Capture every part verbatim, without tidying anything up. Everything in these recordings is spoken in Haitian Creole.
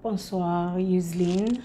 Bonsoir, Yuzlin.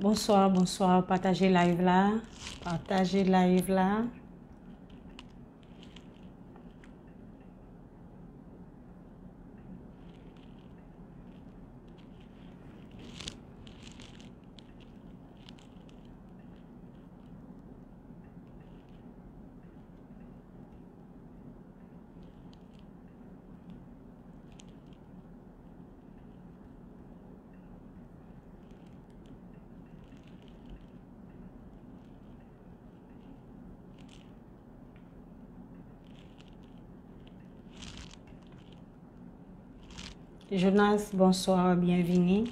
Bonswa, bonswa. Pataje live la. Pataje live la. Jonas, bonswa, byenvini.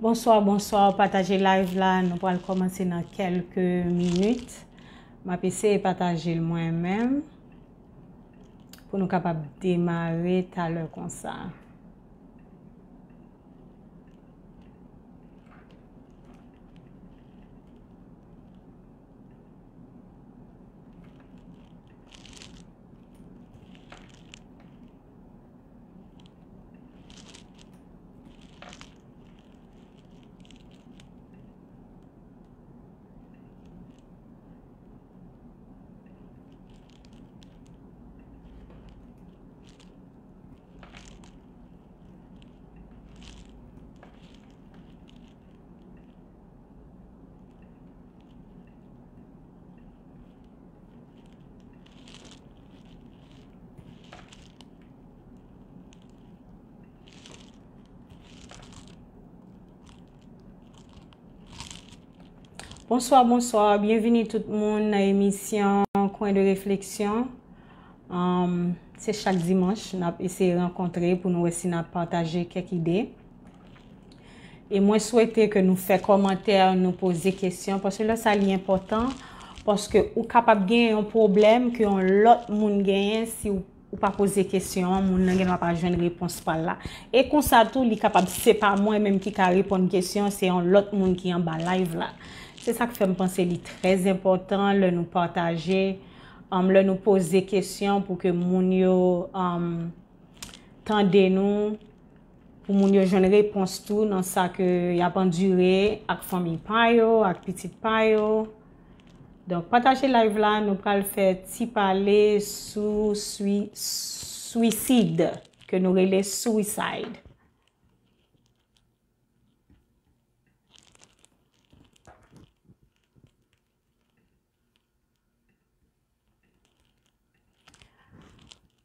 Bonswa, bonswa. Pataje live la. Nou pral kòmanse nan kèlke minit. M ap eseye pataje l mwen menm pou nou kapab demare talè konsa. Bonswa, bonswa. Byenvini tout moun nan emisyon Kwen de Refleksyon. Anm, Se chak dimanch n ap eseye rankontre pou nou wè si n ap pataje kèk ide. E mwen swete ke nou fè kòmantè, nou poze kesyon, paske lè sa li enpòtan, paske ou kapab gen yon pwoblèm ke yon lòt moun genyen, si w, ou pa poze kesyon an, moun nan gen dwa pa jwenn repons pa l la. E konsa tou, li kapab se pa mwen menm ki ka reponn kesyon, se yon lòt moun ki anba live la. Se sa k fè m panse li trè enpòtan lè nou pataje, um, lè nou poze kesyon pou ke moun yo, um, tande nou, pou moun yo jwenn repons tou nan sa ke y ap andire ak fanmi pa yo, ak pitit pa yo. Donk, pataje live la, nou pral fè ti pale sou swi-, swisid, ke nou rele suicide.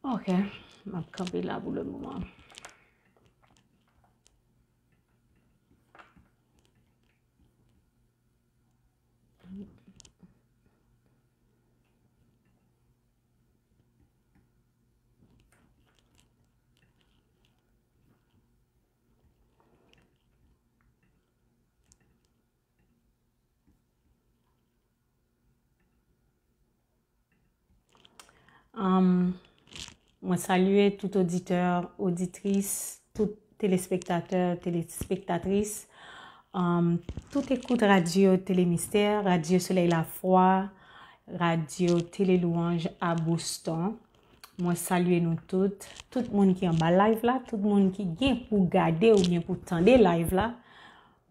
Ok, m ap kanpe la pou le moman. Um, mwen salye tout oditè, oditris, tout telespektatè, telespektatris, um, tout ekout radyo Tele Mistè, Radyo Solèy Lafwa, Radyo Tele Lwanj a Boston. Mwen salye nou tout, tout moun ki anba live la, tout moun ki gen pou gade oubyen pou tande live la.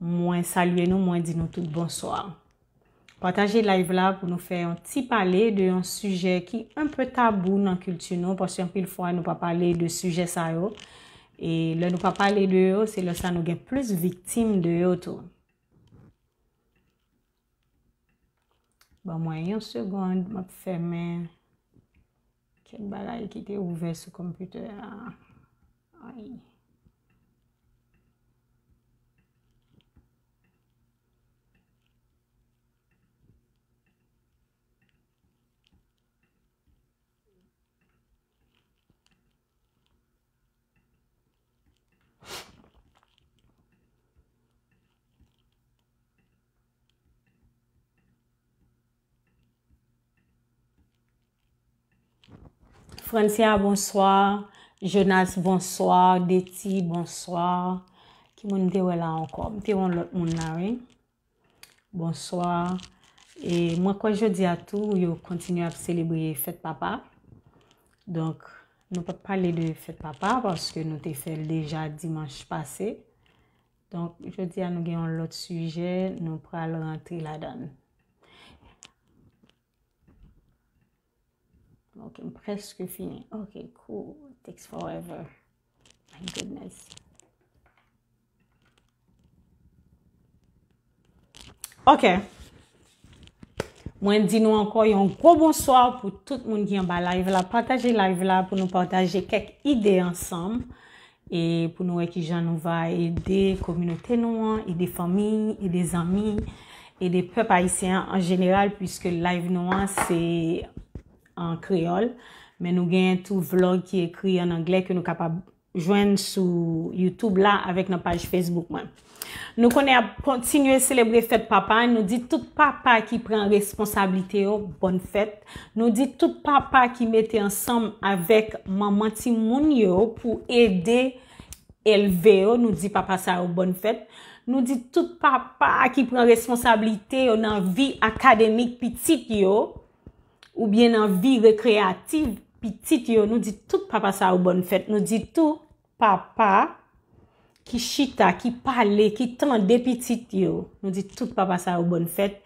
Mwen salye nou, mwen di nou tout bonswa. Pataje live la pou nou fè yon ti pale de yon sijè ki enpe tabou nan kilti nou, paske anpil fwa nou pa pale de sijè sa yo. E lè nou pa pale de yo, se lè sa nou gen plis viktim de yo tou. Ban mwen yon segonn, m ap fèmen kèk bagay ki te ouvè sou konpitè a. Ay. Francia, bonswa. Jonas, bonswa. Deti, bonswa. Ki moun m te wè la ankò? M te wè yon lòt moun la, wi. Bonswa. E mwen kwè jodi a tou, yo kontinye ap selebre fèt papa. Donk, nou p ap pale de fèt papa, paske nou te fè l deja dimanch pase. Donk, jodi a nou gen yon lòt sijè, nou pral rantre ladan l. Ok, m prèske fini. Ok, cool. Takes forever. My goodness. Ok. Mwen di nou ankò yon gwo bonswa pou tout moun ki anba live la. Pataje live la pou nou pataje kèk ide ansanm. E pou nou wè kijan nou va ede kominote nou an, ede fanmi, ede zanmi, ede pèp ayisyen an an jeneral, piske live nou an se an kreyòl, men nou genyen tou vlog ki ekri an anglè ke nou kapab jwenn sou YouTube la avèk nan paj Facebook mwen. Nou konnen ap kontinye selebre fèt papa, nou di tout papa ki pran responsablite yo, bòn fèt. Nou di tout papa ki mete ansanm avèk manman timoun yo pou ede elve yo, nou di papa sa yo bòn fèt. Nou di tout papa ki pran responsablite yo nan vi akademik pitit yo, oubyen nan vi rekreyatif pitit yo, nou di tout papa sa yo bòn fèt. Nou di tou papa ki chita, ki pale, ki tande pitit yo. Nou di tout papa sa yo bòn fèt.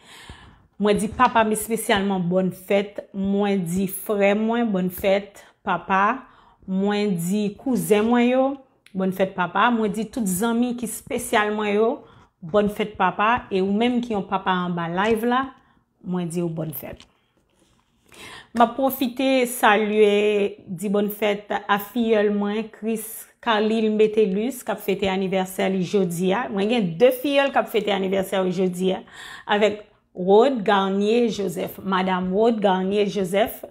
Mwen di papa m espesyalman bòn fèt. Mwen di frè mwen bòn fèt, papa. Mwen di kouzen mwen yo, bòn fèt, papa. Mwen di tout zanmi ki espesyal mwen yo, bòn fèt, papa. E ou menm ki yon papa anba live la, mwen di w bòn fèt. M ap pwofite salye, di bòn fèt a fiyèl mwen, Chris Carlyle Metellus, k ap fete anivèsè li jodi a. Mwen gen de fiyèl k ap fete anivèsè yo jodi a, avèk Rod Garnier Joseph. Madam Rod Garnier Joseph,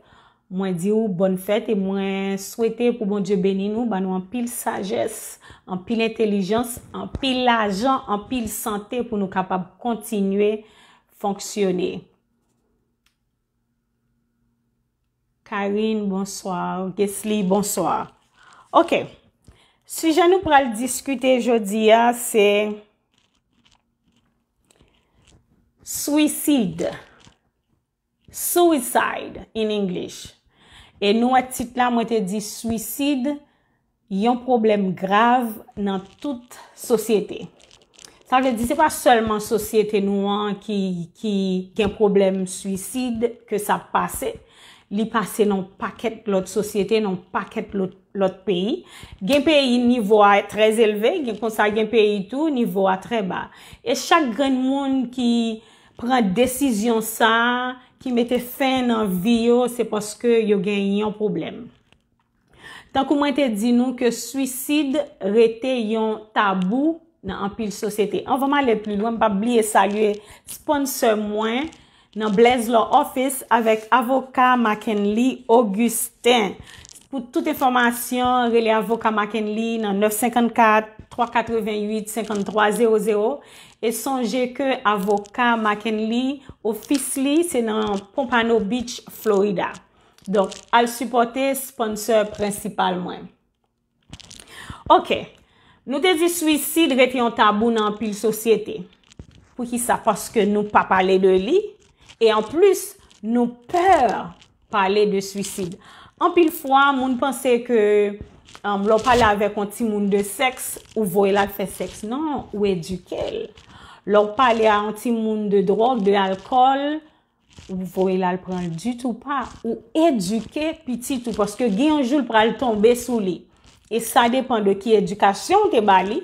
Mwen di w bòn fèt e mwen swete pou Bondye beni nou, ban nou anpil sajès, anpil entèlijans, anpil lajan, anpil sante pou nou kapab kontinye fonksyone. Karine, bonswa. Gesly, bonswa. Ok. Sijè nou pral diskite jodi a se swisid. Suicide in English. E nou wè tit la, mwen te di swisid, yon pwoblèm grav nan tout sosyete. Sa vle di se pa sèlman sosyete nou an ki, ki gen pwoblèm swisid ke sa pase. Li pase nan pakèt lòt sosyete, nan pakèt lòt, lòt peyi. Gen peyi nivo a trè elve, gen konsa gen peyi tou nivo a trè ba. E chak grenn moun ki pran desizyon sa a, ki mete fen nan vi yo, se paske yo gen yon pwoblèm. Tankou mwen te di nou ke swisid rete yon tabou nan anpil sosyete. Anvan m ale pli lwen, m p ap bliye salye sponsor mwen nan Blaise Law Office avèk avoka Mackenly Augustin. Pou tout enfòmasyon, rele avoka Mackenly nan nèf senkannkat, twa katrevenn uit, senkanntwa zewo zewo. E sonje ke avoka Mackenly, ofis li, se nan Pompano Beach, Florida. Donk, al sipòte sponsor prensipal mwen. Ok. Nou te di swisid rete yon tabou nan anpil sosyete. Poukisa? Paske nou pa pale de li. E anplis, nou pè pale de swisid. Anpil fwa, moun panse ke, um, lè w pale avèk yon timoun de sèks, ou voye l al fè sèks. Non, ou edike l. Lè w pale a yon timoun de dwòg, de alkòl, ou voye l al pran l ditou pa. Ou edike pitit ou, paske gen yon jou l pral tonbe sou li. E sa depann de ki edikasyon w te ba li,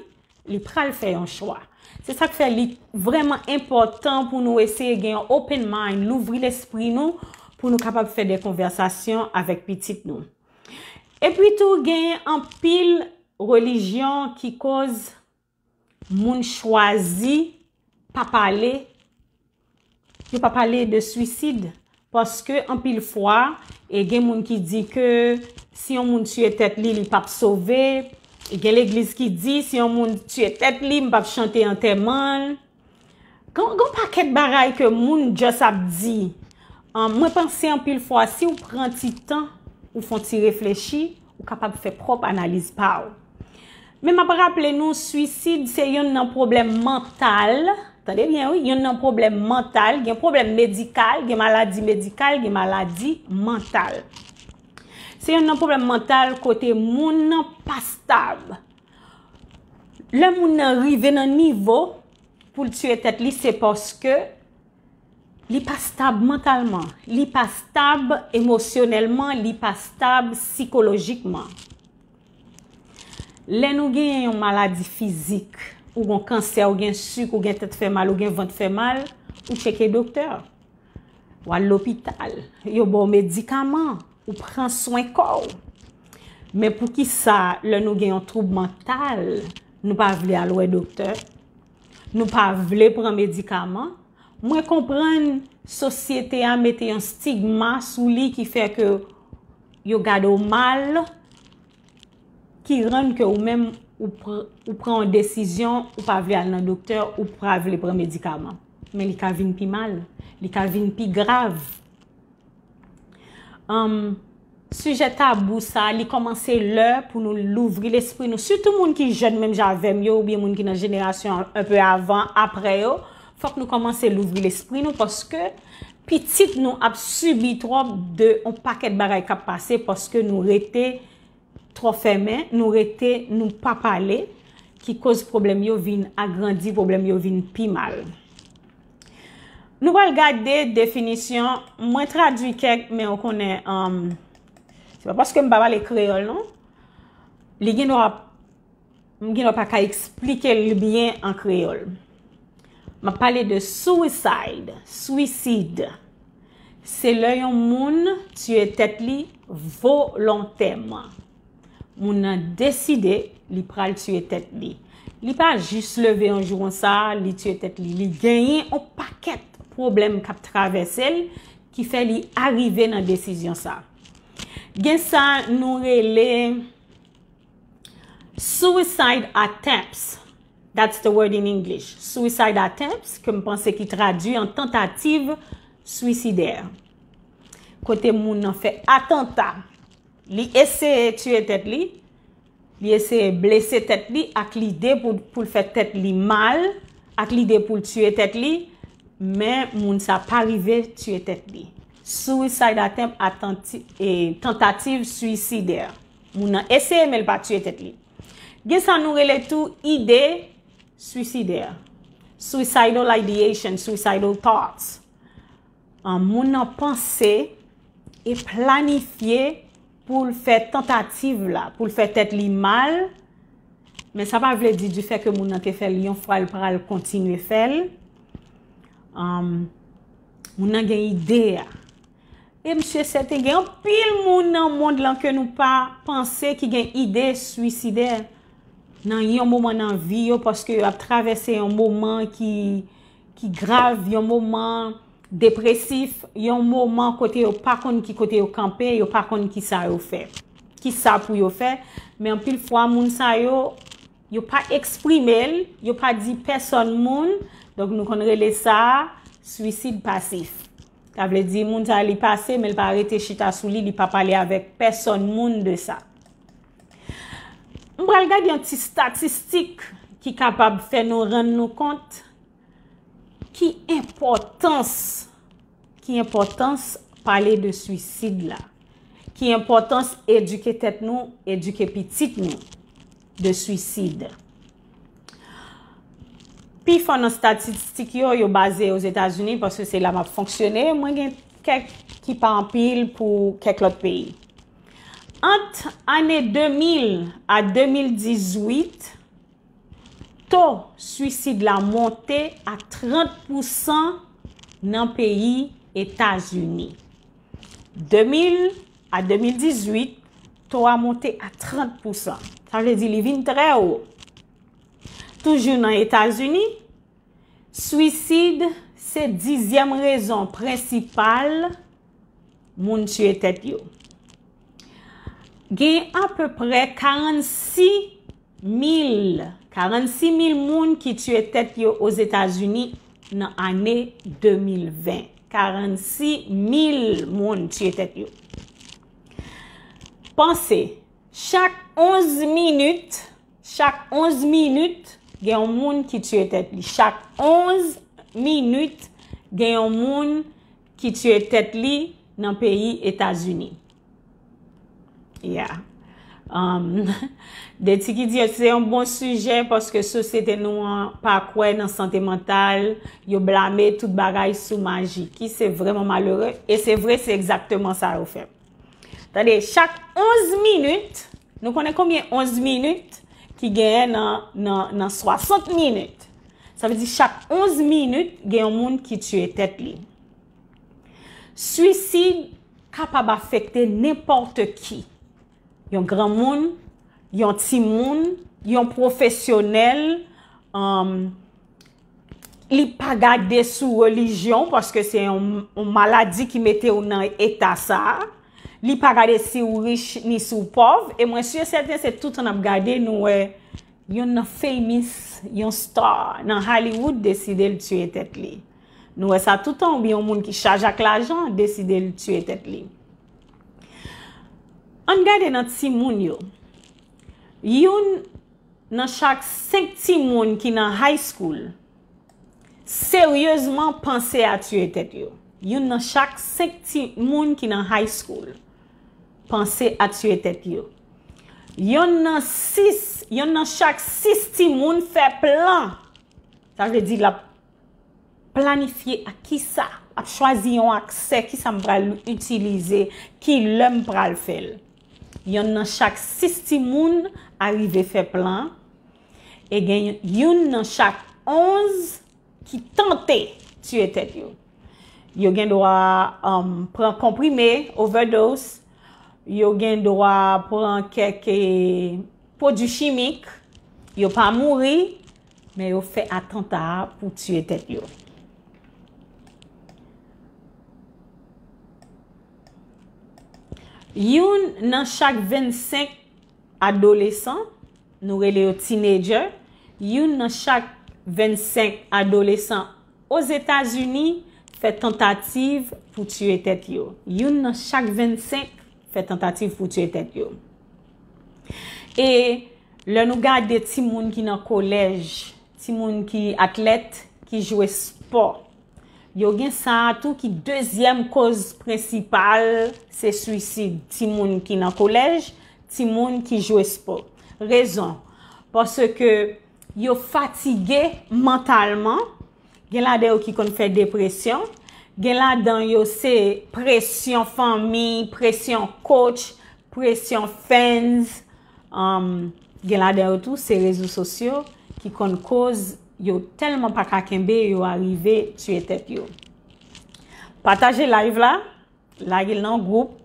li pral fè yon chwa. Se sa k fè li vrèman enpòtan pou nou eseye gen yon open mind, louvri lespri nou, pou nou kapab fè de konvèsasyon avèk pitit nou. Epi tou, gen anpil relijyon ki koz moun chwazi pa pale, yo pa pale de swisid. Paske anpil fwa, e gen moun ki di ke si yon moun tiye tèt li, li p ap sove. E gen legliz ki di, si yon moun tiye tèt li, m p ap chante antèman l. Gen, gen pakèt bagay ke moun just ap di. An, mwen panse anpil fwa, si w pran ti tan, ou fè yon ti reflechi, ou kapab fè pwòp analiz pa w. Men m ap raple nou, swisid se youn nan pwoblèm mantal. Tande byen, wi, youn nan pwoblèm mantal. Gen pwoblèm medikal, gen maladi medikal, gen maladi mantal. Se youn nan pwoblèm mantal kote moun nan pa stab. Lè moun nan rive nan nivo pou l tiye tèt li, se paske li pa stab mantalman, li pa stab emosyonèlman, li pa stab sikolojikman. Lè nou genyen yon maladi fizik, ou gen kansè, ou gen sik, ou gen tèt fè mal, ou gen vant fè mal, ou tcheke doktè. W al lopital, yo ba w medikaman, ou pran swen kò w. Men poukisa lè nou gen yon twoub mantal, nou pa vle al wè doktè? Nou pa vle pran medikaman? Mwen konprann sosyete a mete yon stigma sou li ki fè ke yo gade w mal, ki rann ke ou menm ou pr-, ou pran yon desizyon, ou pa vle al nan doktè, ou pa vle pran medikaman. Men li ka vin pi mal, li ka vin pi grav. Anm, sijè tabou sa, li kòmanse lè pou nou louvri lespri nou. Sitou moun ki jèn menm jan avè m yo, oubyen moun ki nan jenerasyon enpe avan, apre yo, fòk nou kòmanse louvri lespri nou paske pitit nou ap sibi twòp de yon pakèt bagay k ap pase paske nou rete twò fèmen, nou rete, nou pa pale, ki koz pwoblèm yo vin agrandi, pwoblèm yo vin pi mal. Nou pral gade definisyon, mwen tradui kèk, men ou konnen, um, se pa paske m pa pale kreyòl, non. Li gen dwa, m gen dwa pa ka eksplike l byen an kreyòl. M ap pale de suicide, swisid. Se lè yon moun tiye tèt li volontèman. Moun nan deside li pral tiye tèt li. Li pa jis leve yon jou konsa, li tiye tèt li. Li genyen yon pakèt pwoblèm k ap travèse l ki fè li arive nan desizyon sa. Gen sa nou rele suicide attempts. That's the word in English. Suicide attempts, ke m panse ki tradui an tantativ swisidè. Kote moun nan fè atanta, li eseye tiye tèt li, li eseye blese tèt li ak lide pou, pou l fè tèt li mal, ak lide pou l tiye tèt li, men moun sa pa rive tiye tèt li. Suicide attempt, atanti-, e, tantativ swisidè. Moun nan eseye, men l pa tiye tèt li. Gen sa nou rele tou ide swisidè. Suicidal ideation, suicidal thoughts. An, moun nan panse e planifye pou l fè tantativ la, pou l fè tèt li mal, men sa pa vle di, di fè ke moun nan te fè l yon fwa, l pral kontinye fè l. An, moun nan gen ide a. E m si e sèten, gen anpil moun nan mond lan ke nou pa panse ki gen ide swisidè nan yon moman nan vi yo, paske yo ap travèse yon moman ki, ki grav, yon moman depresif, yon moman kote yo pa konn ki kote yo kanpe, yo pa konn ki sa yo fè, ki sa pou yo fè. Men anpil fwa, moun sa yo, yo pa eksprime l, yo pa di pèsòn moun, donk nou konn rele sa swisid pasif. Sa vle di, moun sa li pase, men l pa rete chita sou li, li pa pale avèk pèsòn moun de sa. M pral gade yon ti statistik ki kapab fè nou rann nou kont ki enpòtans, ki enpòtans pale de swisid la, ki enpòtans edike tèt nou, edike pitit nou de swisid. Pi fò nan statistik yo, yo baze Ozetazini, paske se la m ap fonksyone. Mwen gen kèk ki pa anpil pou kèk lòt peyi. Ant ane de mil a de mil dizuit, to swisid la monte a trant pousan nan peyi Etazini. De mil a de mil dizuit, to a monte a trant pousan. Sa vle di li vin trè wo. Toujou nan Etazini, swisid se dizyèm rezon prensipal moun tiye tèt yo. Gen apeprè karannsis mil, karannsis mil moun ki tiye tèt yo Ozetazini nan ane de mil ven. Karannsis mil moun tiye tèt yo. Panse, chak onz minit, chak onz minit, gen yon moun ki tiye tèt li. Chak onz minit, gen yon moun ki tiye tèt li nan peyi Etazini. Yeah. Um, de ti ki di se yon bon sijè paske sosyete nou an pa kwè nan sante mantal, yo blame tout bagay sou maji, ki se vrèman malere, e se vre, se egzakteman sa yo fè. Tande, chak onz minit, nou konnen konbyen onz minit ki genyen nan, nan, nan swasant minit? Sa vle di chak onz minit, gen yon moun ki tiye tèt li. Swisid kapab afekte nenpòt ki. Yon granmoun, yon timoun, yon pwofesyonèl, um, li pa gade sou relijyon, paske se yon, yon maladi ki mete w nan eta sa a. Li pa gade si w rich ni si w pòv. E mwen si e sèten, se toutan n ap gade, nou wè yon nan famous, yon star nan Hollywood deside l tiye tèt li. Nou wè sa toutan, oubyen yon moun ki chaje ak lajan deside l tiye tèt li. Ann gade nan timoun yo. Youn nan chak senk timoun ki nan high school seryezman panse a tiye tèt yo. Youn nan chak senk timoun ki nan high school panse a tiye tèt yo. Yonn nan sis, yonn nan chak sis timoun fè plan. Sa vle di l ap planifye ak kisa, ap chwazi yon aksè, kisa m pral itilize, ki lè m pral fè l. Yonn nan chak sis timoun arive fè plan, e gen youn nan chak onz ki tante tiye tèt yo. Yo gen dwa, um, pran konprime, overdose, yo gen dwa pran kèk, eh, pwodui chimik, yo pa mouri, men yo fè atanta pou tiye tèt yo. Youn nan chak vennsenk adolesan, nou rele yo teenager, youn nan chak vennsenk adolesan Ozetazini fè tantativ pou tiye tèt yo. Youn nan chak vennsenk fè tantativ pou tiye tèt yo. E lè nou gade timoun ki nan kolèj, timoun ki atlèt, ki jwe spò, yo gen sa a tou ki dezyèm koz prensipal se swisid. Timoun ki nan kolèj, timoun ki jwe spò. Rezon, paske yo fatige mantalman, gen ladan yo ki konn fè depresyon, gen ladan yo se presyon fanmi, presyon coach, presyon fans, um, gen ladan yo tou se rezo sosyo ki konn koz yo tèlman pa ka kenbe, yo arive tiye tèt yo. Pataje live la, lage l nan gwoup.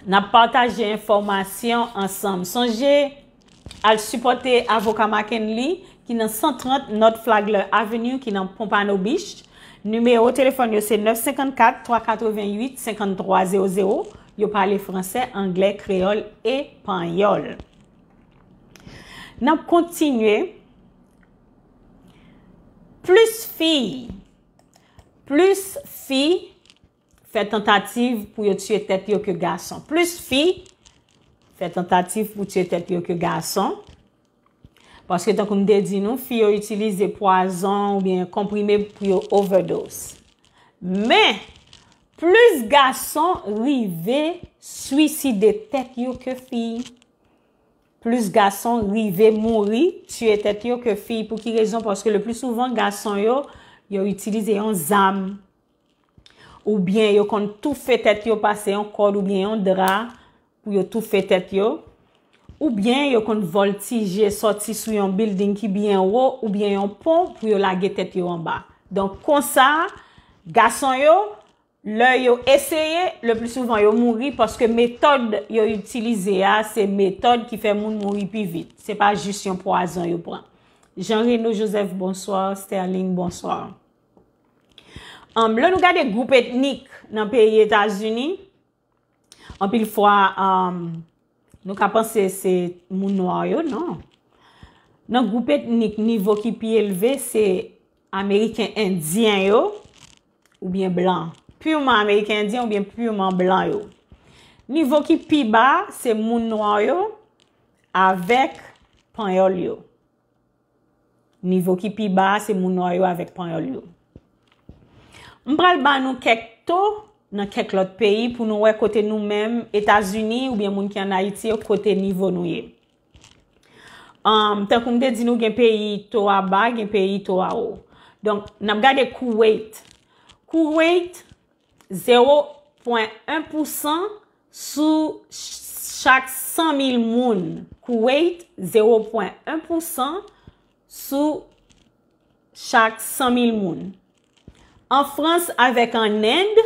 N ap pataje enfòmasyon ansanm. Sonje al sipòte avoka Mackenly ki nan san trant North Flagler Avenue ki nan Pompano Beach. Nimewo telefòn yo se nèf senkannkat, twa katrevenn uit, senkanntwa zewo zewo. Yo pale fransè, anglè, kreyòl e panyòl. N ap kontinye. Plis fi, plis fi fè tantativ pou yo tiye tèt yo ke gason. Plis fi fè tantativ pou tiye tèt yo ke gason. Paske tankou m te di nou, fi yo itilize pwazon oubyen konprime pou yo overdose. Men, plis gason rive swiside tèt yo ke fi. Plis gason rive mouri, tiye tèt yo ke fi. Pou ki rezon? Paske le pli souvan, gason yo, yo itilize yon zam. Oubyen yo konn toufe tèt yo, pase yon kòd oubyen yon dra pou yo toufe tèt yo. Oubyen yo konn vòltije, sòti sou yon bilding ki byen wo oubyen yon pon pou yo lage tèt yo anba. Donk, konsa, gason yo, lè yo eseye, le pli souvan yo mouri paske metòd yo itilize a, se metòd ki fè moun mouri pi vit. Se pa jis yon pwazon yo pran. Jean Reno Joseph, bonswa. Sterling, bonswa. Um, lè nou gade gwoup etnik nan peyi Etazini, anpil fwa, um, nou ka panse se moun nwa yo, non. Nan gwoup etnik, nivo ki pi elve se Ameriken Endyen yo, oubyen blan. Pirman Ameriken Endyen oubyen pirman blan yo. Nivo ki pi ba se moun nwa yo avèk panyòl yo. Nivo ki pi ba a se moun nwa yo avèk panyòl yo. M pral ba nou kèk to nan kèk lòt peyi pou nou wè kote nou menm, Etazini oubyen moun ki ann Ayiti yo, kote nivo nou ye. Um, tankou m te di nou, gen peyi to a ba, gen peyi to a wo. Donk, n ap gade Kuwait. Kuwait, zewo pwen en pousan sou chak san mil moun. Kuwait, zewo pwen en pousan sou chak san mil moun. An Frans avèk an End,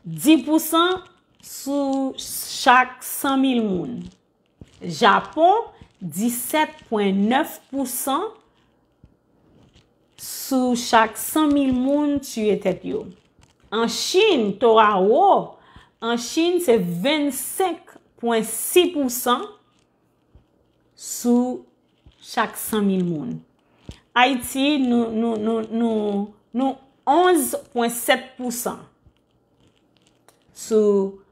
dis pousan sou chak san mil moun. Japon, disèt pwen nèf pousan sou chak san mil moun tiye tèt yo. An Chin, to a wo, an Chin se vennsenk pwen sis pousan sou chak san mil moun. Ayiti, nou, nou, nou, nou, nou onz pwen sèt pousan sou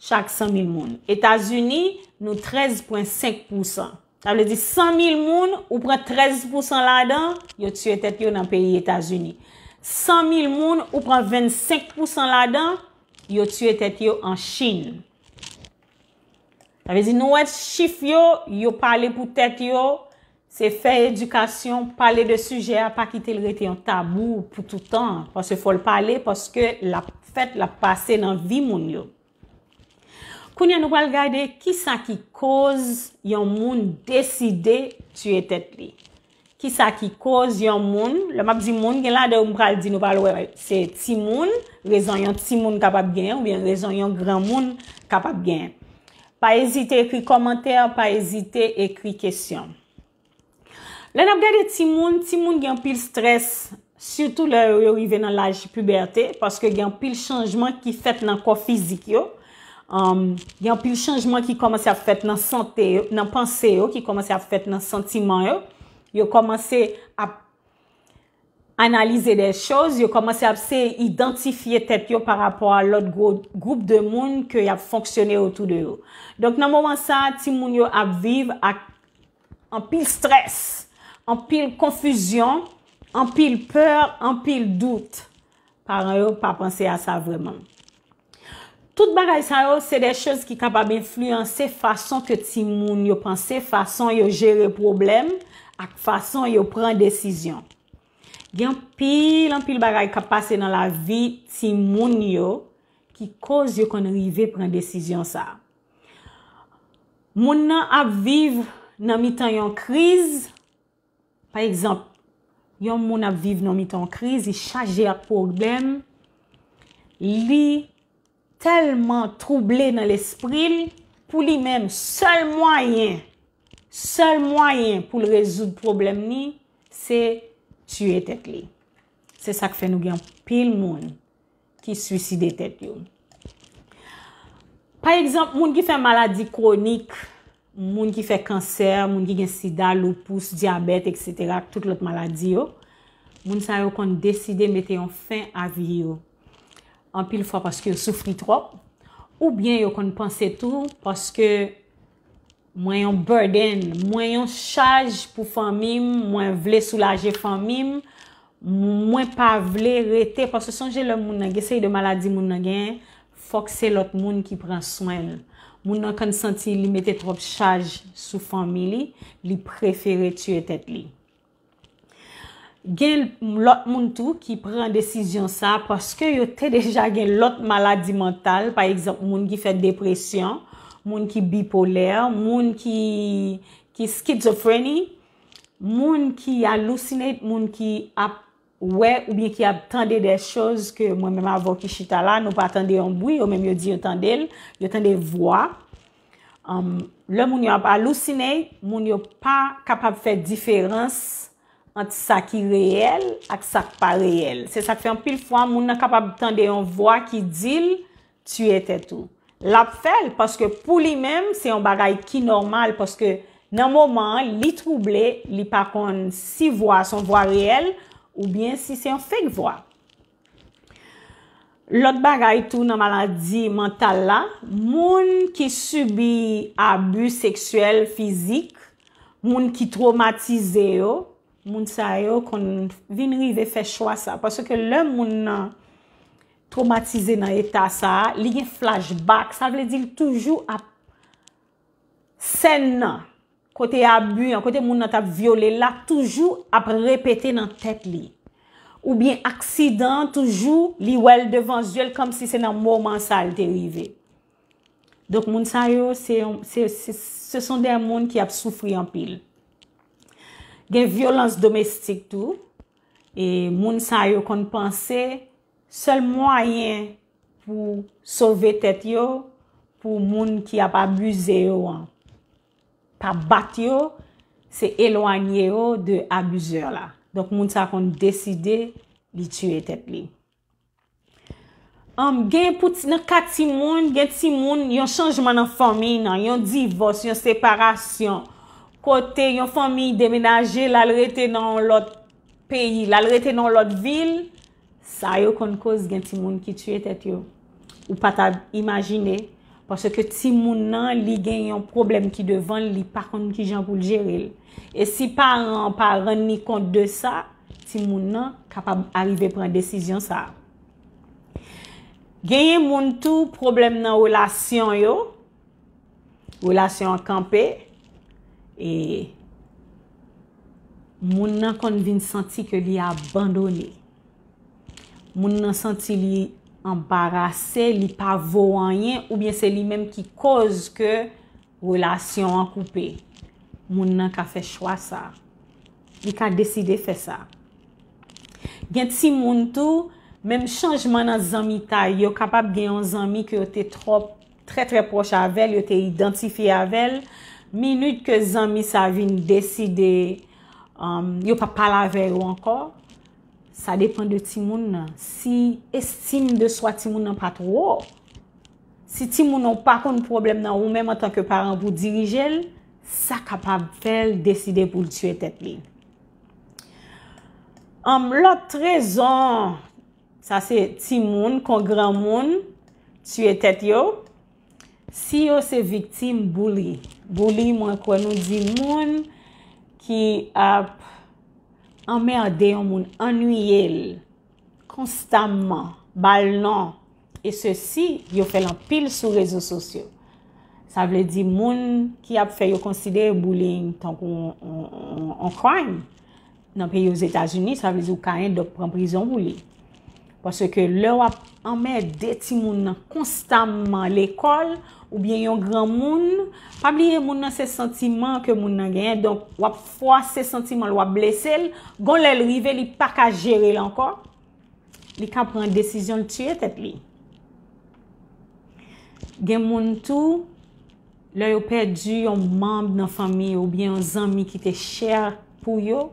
chak san mil moun. Etazini, nou trèz pwen senk pousan. Sa vle di san mil moun, ou pran trèz pousan ladan, yo tiye tèt yo nan peyi Etazini. San mil moun, ou pran vennsenk pousan ladan, yo tiye tèt yo an Chin. Sa vle di nou wè chif yo, yo pale pou tèt yo, se fè edikasyon, pale de sijè a, pa kite l rete yon tabou pou toutan, paske fò l pale, paske l ap fèt, l ap pase nan vi moun yo. Kounye a nou pral gade kisa ki koz yon moun deside tiye tèt li. Kisa ki koz yon moun, lè m ap di moun, gen ladan yo m pral di nou pral wè se timoun, rezon yon timoun kapab genyen, oubyen rezon yon granmoun kapab genyen. Pa ezite ekri kòmantè, pa ezite ekri kesyon. Lè n ap gade timoun, timoun gen anpil strès, sitou lè yo, yo rive nan laj pibète, paske gen anpil chanjman ki fèt nan kò fizik yo. Um, gen anpil chanjman ki kòmanse ap fèt nan sante yo, nan panse yo, ki kòmanse ap fèt nan santiman yo. Yo kòmanse ap analize de choz, yo kòmanse ap se idantifye tèt yo pa rapò a lòt gwo gwoup de moun ke y ap fonksyone otou de yo. Donk, nan moman sa a, timoun yo ap viv ak anpil strès, anpil konfizyon, anpil pè, anpil dout. Paran yo pa panse a sa vrèman. Tout bagay sa yo se de choz ki kapab enfliyanse fason ke timoun yo panse, fason yo jere pwoblèm, ak fason yo pran desizyon. Gen anpil, anpil bagay k ap pase nan lavi timoun yo ki koz yo konn rive pran desizyon sa a. Moun nan ap viv nan mitan yon kriz. Pa egzanp, yon moun ap viv nan mitan yon kriz, li chaje ak pwoblèm, li tèlman twouble nan lespri l, pou li menm, sèl mwayen, sèl mwayen pou l rezoud pwoblèm li, se tiye tèt li. Se sa k fè nou gen anpil moun ki swiside tèt yo. Pa egzanp, moun ki fè maladi kwonik, moun ki fè kansè, moun ki gen sida, lupus, dyabèt, etsetera, ak tout lòt maladi yo, moun sa yo konn deside mete yon fen a vi yo. Anpil fwa paske yo soufri twòp, oubyen yo konn panse tou paske mwen yon burden, mwen yon chaj pou fanmi m, mwen vle soulaje fanmi m, mwen pa vle rete, paske sonje lè moun nan gen seri de maladi moun nan genyen, fòk se lòt moun ki pran swen l. Moun nan konn santi li mete twòp chaj sou fanmi li, li prefere tiye tèt li. Gen lòt moun tou ki pran desizyon sa paske yo te deja gen lòt maladi mantal, pa egzanp, moun ki fè depresyon, moun ki bipolè, moun ki, ki schizophrenia, moun ki hallucinate, moun ki ap wè oubyen ki ap tande de choz ke mwen menm avè w ki chita la, nou pa tande yon bri, yo menm yo di yo tande l, yo tande vwa. Um, lè moun yo ap hallucinate, moun yo pa kapab fè diferans ant sa ki reyèl ak sa k pa reyèl. Se sa k fè anpil fwa moun nan kapab tande yon vwa ki di l tiye tèt ou. L ap fè l paske pou li menm, se yon bagay ki nòmal, paske nan moman an, li twouble, li pa konn si vwa a se yon vwa reyèl oubyen si se yon fake vwa. Lòt bagay tou nan maladi mantal la, moun ki sibi abi seksyèl, fizik, moun ki twomatize yo, moun sa yo konn vin rive fè chwa sa. Paske lè moun nan twomatize nan eta sa a, li gen flashback, sa vle di l toujou ap sèn nan, kote abi an, kote moun nan t ap vyole l la, toujou ap repete nan tèt li. Oubyen aksidan an, toujou li wè l devan zye l kòmsi se nan moman sa a l te rive. Donk, moun sa yo, se, se, se, se sont des moun ki ap soufri anpil. Gen vyolans domestik tou. E moun sa yo konn panse sèl mwayen pou sove tèt yo, pou moun ki ap abize yo an pa bat yo, se elwanye yo de abizè la. Donk, moun sa konn deside li tiye tèt li. Um, gen pou ti, nan ka timoun, gen timoun, yon chanjman nan fanmi nan, yon divòs, yon separasyon, kote yon fanmi demenaje, l al rete nan yon lòt peyi, l al rete nan yon lòt vil, sa yo konn koz gen timoun ki tiye tèt yo. Ou pa ta imajine, paske timoun nan, li gen yon pwoblèm ki devan l, li pa konn kijan pou l jere l. E si paran an pa rann li kont de sa, timoun nan kapab arive pran desizyon sa a. Genyen moun tou, pwoblèm nan relasyon yo, relasyon an kanpe, e moun nan konn vin santi ke li abandone. Moun nan santi li anbarase, li pa vo anyen, oubyen se li menm ki koz ke relasyon an koupe. Moun nan ka fè chwa sa. Li ka deside fè sa. Gen timoun tou, menm chanjman nan zanmitay, yo kapab gen yon zanmi ke yo te twò, trè, trè pwòch avè l, yo te idantifye avè l. Minit ke zanmi sa vin deside, um, yo pa pale avè yo ankò, Sa depan de timoun nan. Si estim de swa timoun nan pa twò, si timoun nan pa konn pwoblèm nan, ou menm antanke paran pou dirije l, sa kapab fè l deside pou l tiye tèt li. Anm, lòt rezon, sa se timoun kon granmoun tiye tèt yo. Si yo se viktim bouli, bouli, mwen kwè nou di moun ki ap anmède yon moun, annuiye l konstamman, ba l non, e sesi, yo fè l anpil sou rezo sosyo. Sa vle di moun ki ap fè yo konsidere bullying tankou yon, yon, yon, yon crime. Nan peyi Ozetazini, sa vle di ou ka endòk pran prizon pou li. Paske lè w ap anmède timoun nan konstamman lekòl, oubyen yon granmoun, pa bliye moun nan se santiman ke moun nan genyen, donk w ap fwase santiman l, w ap blese l, gon lè l rive, li pa ka jere l ankò, li ka pran desizyon l tiye tèt li. Gen moun tou, lè yo pèdi yon manm nan fanmi yo oubyen yon zanmi ki te chè pou yo,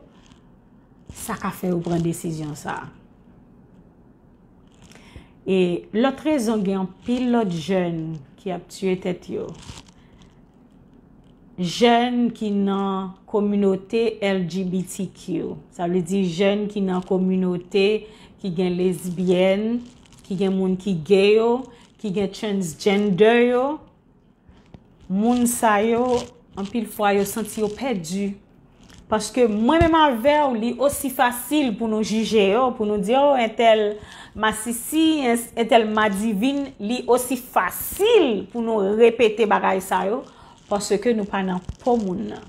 sa ka fè yo pran desizyon sa a. E lòt rezon, gen anpil lòt jèn ki ap tiye tèt yo. Jèn ki nan kominote L G B T Q, sa vle di jèn ki nan kominote ki gen lesbyèn, ki gen moun ki gay yo, ki gen transgender yo, moun sa yo, anpil fwa yo santi yo pèdi. Paske mwen menm avè w, li osi fasil pou nou jije yo, pou nou di, "Oh, entèl masisi, en-, entèl madivin," li osi fasil pou nou repete bagay sa yo, paske nou pa nan po moun nan.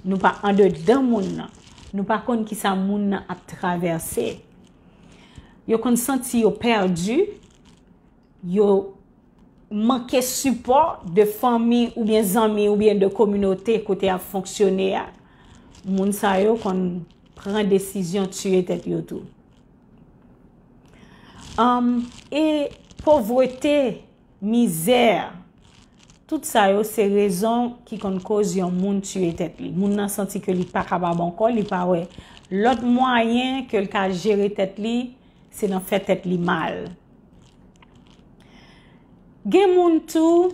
Nou pa andedan moun nan. Nou pa konn kisa moun nan ap travèse. Yo konn santi yo pèdi, yo manke sipò de fanmi oubyen zanmi oubyen de kominote kote y ap fonksyone a. Moun sa yo konn pran desizyon tiye tèt yo tou. Anm, e povrete, mizè, tout sa yo se rezon ki konn koz yon moun tiye tèt li. Moun nan santi ke li pa kapab ankò, li pa wè lòt mwayen ke l ka jere tèt li, se nan fè tèt li mal. Gen moun tou,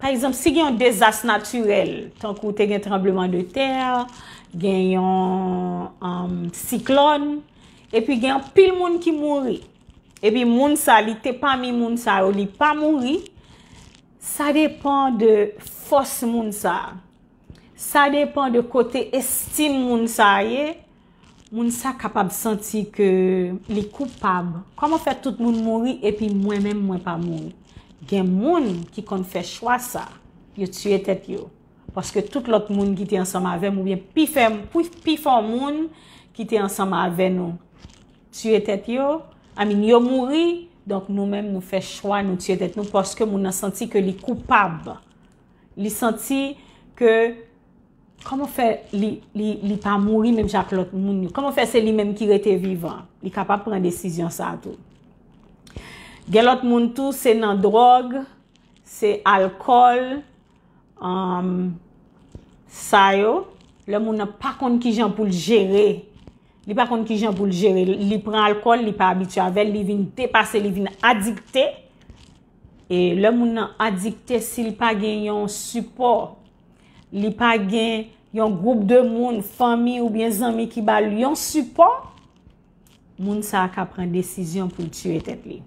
pa egzanp, si gen yon dezas natirèl, tankou te gen tranbleman de tè, gen yon, um, siklòn, epi gen anpil moun ki mouri. Epi moun sa, li te pami moun sa yo, li pa mouri. Sa depan de fòs moun sa. Sa depan de kote estim moun sa ye. Moun sa kapab santi ke li koupab. Kòman fè tout moun mouri epi mwen menm mwen pa mouri? Gen moun ki konn fè chwa sa. Yo tiye tèt yo. Paske tout lòt moun ki te ansanm avè m oubyen pi fè, pi, pi fò moun ki te ansanm avè nou tiye tèt yo, I mean, yo mouri, donk nou menm nou fè chwa, nou tiye tèt nou, paske moun nan santi ke li koupab. Li santi ke, kòman fè li, li, li pa mouri menm jan ak lòt moun yo? Kòman fè se li menm ki rete vivan? Li kapab pran desizyon sa a tou. Gen lòt moun tou, se nan dwòg, se alkòl, um, sa yo, lè moun nan pa konn kijan pou l jere, li pa konn kijan pou l jere, li pran alkòl, li pa abitye avè l, li vin depase, li vin adikte. E lè moun nan adikte, si l pa gen yon sipò, li pa gen yon gwoup de moun, fanmi oubyen zanmi ki ba l yon sipò, moun sa a ka pran desizyon pou l tiye tèt li.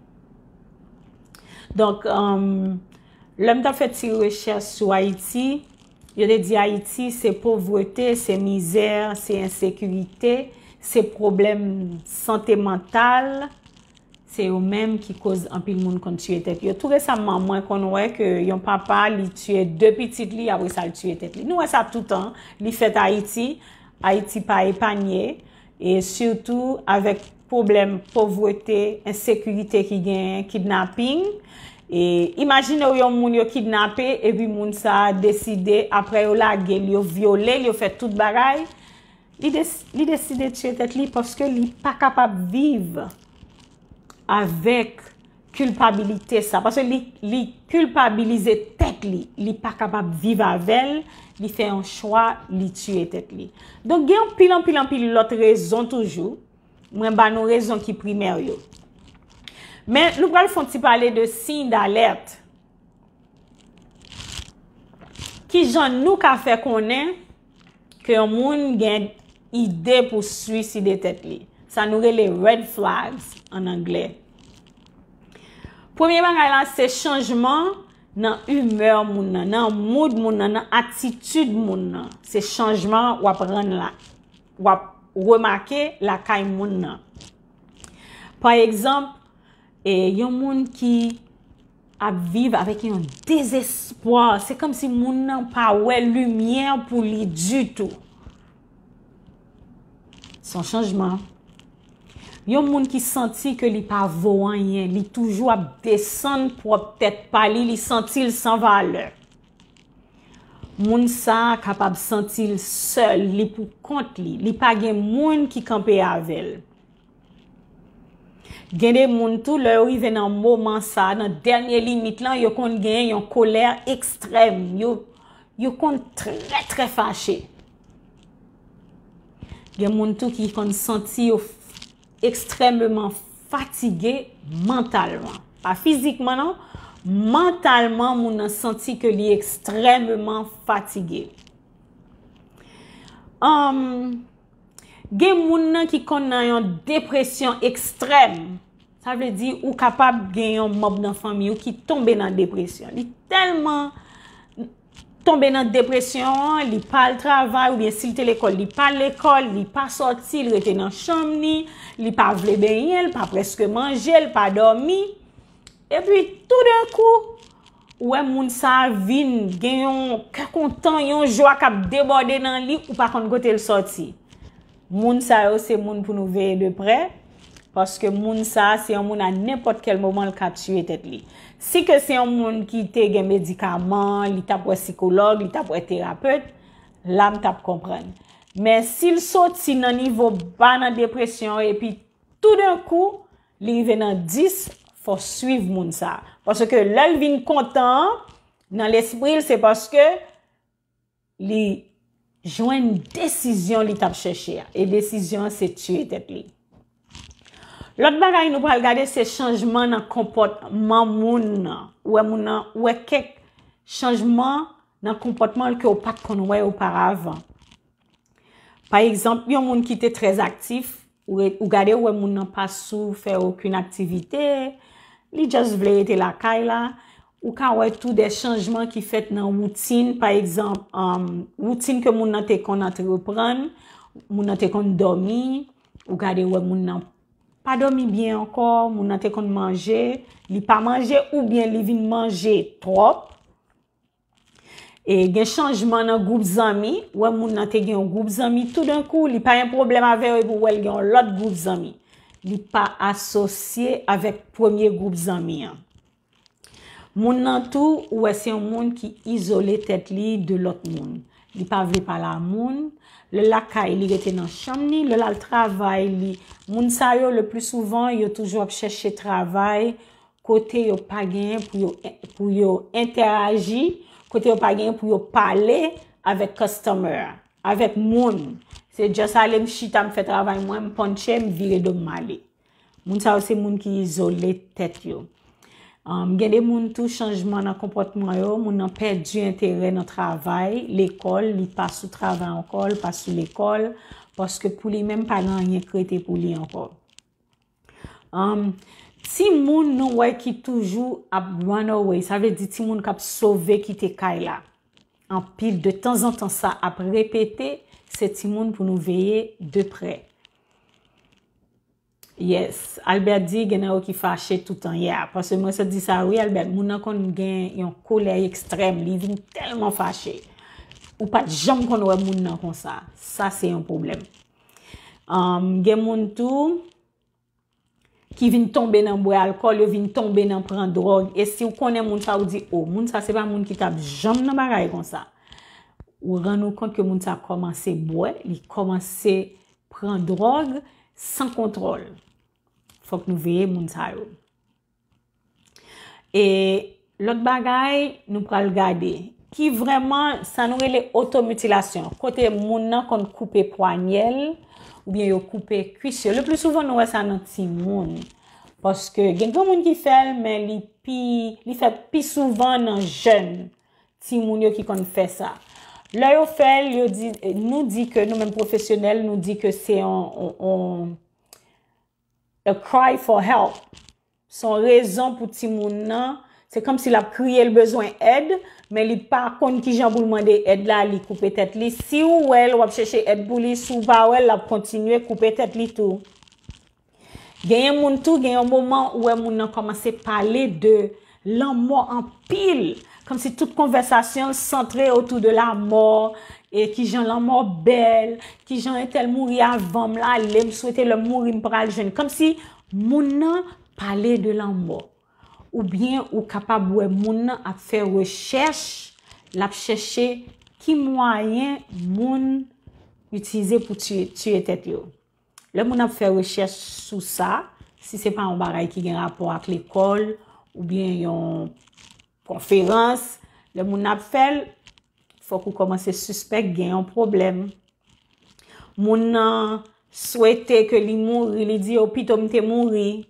Donk, um, lè m t ap fè ti rechèch sou Ayiti, yo te di Ayiti se povrete, se mizè, se ensekirite, se pwoblèm sante mantal, se yo menm ki koz anpil moun konn tiye tèt yo. Tou resamman, mwen konn wè ke yon papa, li tiye de pitit li, apre sa, l tiye tèt li. Nou wè sa toutan, li fèt Ayiti, Ayiti pa epanye, e sitou avèk pwoblèm povrete, ensekirite ki genyen, kidnaping. E imajine w yon moun yo kidnape, epi moun sa a deside, apre yo lage l, yo vyole l, yo fè tout bagay, li des-, li deside tiye tèt li paske li pa kapab viv avèk kilpabilite sa. Paske li, li kilpabilize tèt li. Li pa kapab viv avè l. Li fè yon chwa, li tiye tèt li. Donk, gen anpil, anpil, anpil lòt rezon toujou Mwen ba nou rezon ki primè yo. Men nou pral fè yon ti pale de siy d'alèt. Kijan nou ka fè konnen ke yon moun gen ide pou swiside tèt li? Sa nou rele red flags an anglè. Premye bagay la, se chanjman nan imè moun nan, nan mood moun nan, nan atitid moun nan. Se chanjman w ap rann la, w ap remake lakay moun nan. Pa egzanp, e, yon moun ki ap viv avèk yon dezespwa, se kòmsi moun nan pa wè limyè pou li ditou. Se yon chanjman. Yon moun ki santi ke li pa vo anyen, li toujou ap desann pwòp tèt pa li, li santi l san valè. Moun sa a kapab santi l sèl, li pou kont li, li pa gen moun ki kanpe avè l. Gen de moun tou, lè yo rive nan moman sa a, nan dènye limit lan, yo konn gen yon kolè ekstrèm. Yo, yo konn trè, trè fache. Gen moun tou ki konn santi yo ekstrèmeman fatige mantalman. Pa fizikman, non. Mantalman, moun nan santi ke li ekstrèmeman fatige. Anm, gen moun nan ki konn nan yon depresyon ekstrèm. Sa vle di ou kapab gen yon manm nan fanmi ou ki tonbe nan depresyon. Li tèlman tonbe nan depresyon an, li pa al travay, oubyen si l te lekòl, li pa lekòl, li pa sòti, li rete nan chanm li, li pa vle benyen, li pa prèske manje, li pa dòmi. Epi, toudenkou, ou wè moun sa a vin gen yon kè kontan, yon jwa k ap debòde nan li, ou pa konn kote l sòti. Moun sa yo se moun pou nou veye de prè, paske moun sa a se yon moun a nenpòt kèl moman l ka tiye tèt li. Si ke se yon moun ki te gen medikaman, li t ap wè sikològ, li t ap wè terapet, la m t ap konprann. Men si l soti nan nivo ba nan depresyon epi toudenkou li rive nan dis, fò swiv moun sa a. Paske lè l vin kontan an, nan lespri l, se paske li jwenn desizyon li t ap chèche a. E desizyon an se tiye tèt li. Lòt bagay nou pral gade se chanjman nan konpòtman moun nan. Ou wè moun nan, ou wè kèk chanjman nan konpòtman l ke w pa t konn wè oparavan. Pa egzanp, yon moun ki te trè aktif, ou, re- ou gade ou wè moun nan pa sou fè okenn aktivite, li just vle rete lakay la. Ou ka wè tou de chanjman ki fèt nan woutin, pa egzanp, um, woutin ke moun nan te konn antreprann, moun nan te konn dòmi, ou gade ou wè moun nan pa dòmi byen ankò, moun nan te konn manje, li pa manje oubyen li vin manje twòp. E gen chanjman nan gwoup zanmi, ou wè moun nan te gen yon gwoup zanmi, toudenkou, li pa gen pwoblèm avè yo, epi ou wè l gen yon lòt gwoup zanmi. Li pa asosye avèk premye gwoup zanmi an. Moun nan tou, ou wè se yon moun ki izole tèt li de lòt moun. Li pa vle pale a moun. Lè l lakay, li rete nan chanm li. Lè l al travay, li, moun sa yo, le pli souvan, yo toujou ap chèche travay kote yo pa genyen pou yo, pou yo entèyaji, kote yo pa genyen pou yo pale avèk customer, avèk moun. Se just ale, m chita, m fè travay mwen, m punche, m vire do m, m ale. Moun sa yo se moun ki izole tèt yo. Um, gen de moun tou, chanjman nan konpòtman yo, moun nan pèdi enterè nan travay, lekòl, li pa sou travay ankò, li pa sou lekòl, paske pou li menm pa gen anyen k rete pou li ankò. Um, timoun nou wè ki toujou ap run away, sa vle di timoun k ap sove kite kay la. Anpil de tanzantan sa ap repete, se timoun pou nou veye de prè. Yes, Albert di gen nan yo ki fache toutan. Yeah, paske mwen sot di sa, wi, Albert, moun nan konn gen yon kolè ekstrèm, li vin tèlman fache. Ou pa t janm konn wè moun nan konsa. Sa se yon pwoblèm. Um, gen moun tou ki vin tonbe nan bwè alkòl, yo vin tonbe nan pran dwòg. E si w konnen moun sa, ou di, o, moun sa se pa moun ki t ap janm nan bagay konsa. Ou rann ou kont ke moun sa kòmanse bwè, li kòmanse pran dwòg san kontwòl. Fòk nou veye moun sa yo. E lòt bagay, nou pral gade ki vrèman sa nou rele otomitilasyon. Kote moun nan konn koupe pwanyè l, oubyen yo koupe kwis yo. Le pli souvan, nou wè sa nan timoun. Paske gen granmoun ki fè l, men li pi, li fèt pi souvan nan jèn timoun yo ki konn fè sa. Lè yo fè l, yo di, nou di ke nou menm pwofesyonèl, nou di ke se yon, yon, yon a cry for help. Se yon rezon pou timoun nan, se kòmsi l ap kriye, l bezwen èd, men li pa konn kijan pou l mande èd la, li koupe tèt li. Si w wè l, w ap chèche èd pou li, si w pa wè l, l ap kontinye koupe tèt li tou. Genyen moun tou, gen yon moman ou wè moun nan kòmanse pale de lanmò anpil, kòmsi tout konvèsasyon l santre otou de lamò, e kijan lanmò bèl, kijan entèl mouri avan m, l ale, m swete lè m mouri m pral jwenn. Kòmsi moun nan pale de lanmò. Oubyen ou kapab wè moun nan ap fè rechèch, l ap chèche ki mwayen moun itilize pou tiye, tiye tèt yo. Lè moun ap fè rechèch sou sa, si se pa yon bagay ki gen rapò ak lekòl oubyen yon konferans, lè moun ap fè l, fòk ou kòmanse sispèk gen yon pwoblèm. Moun nan swete ke li mouri, li di, "O, pito m te mouri."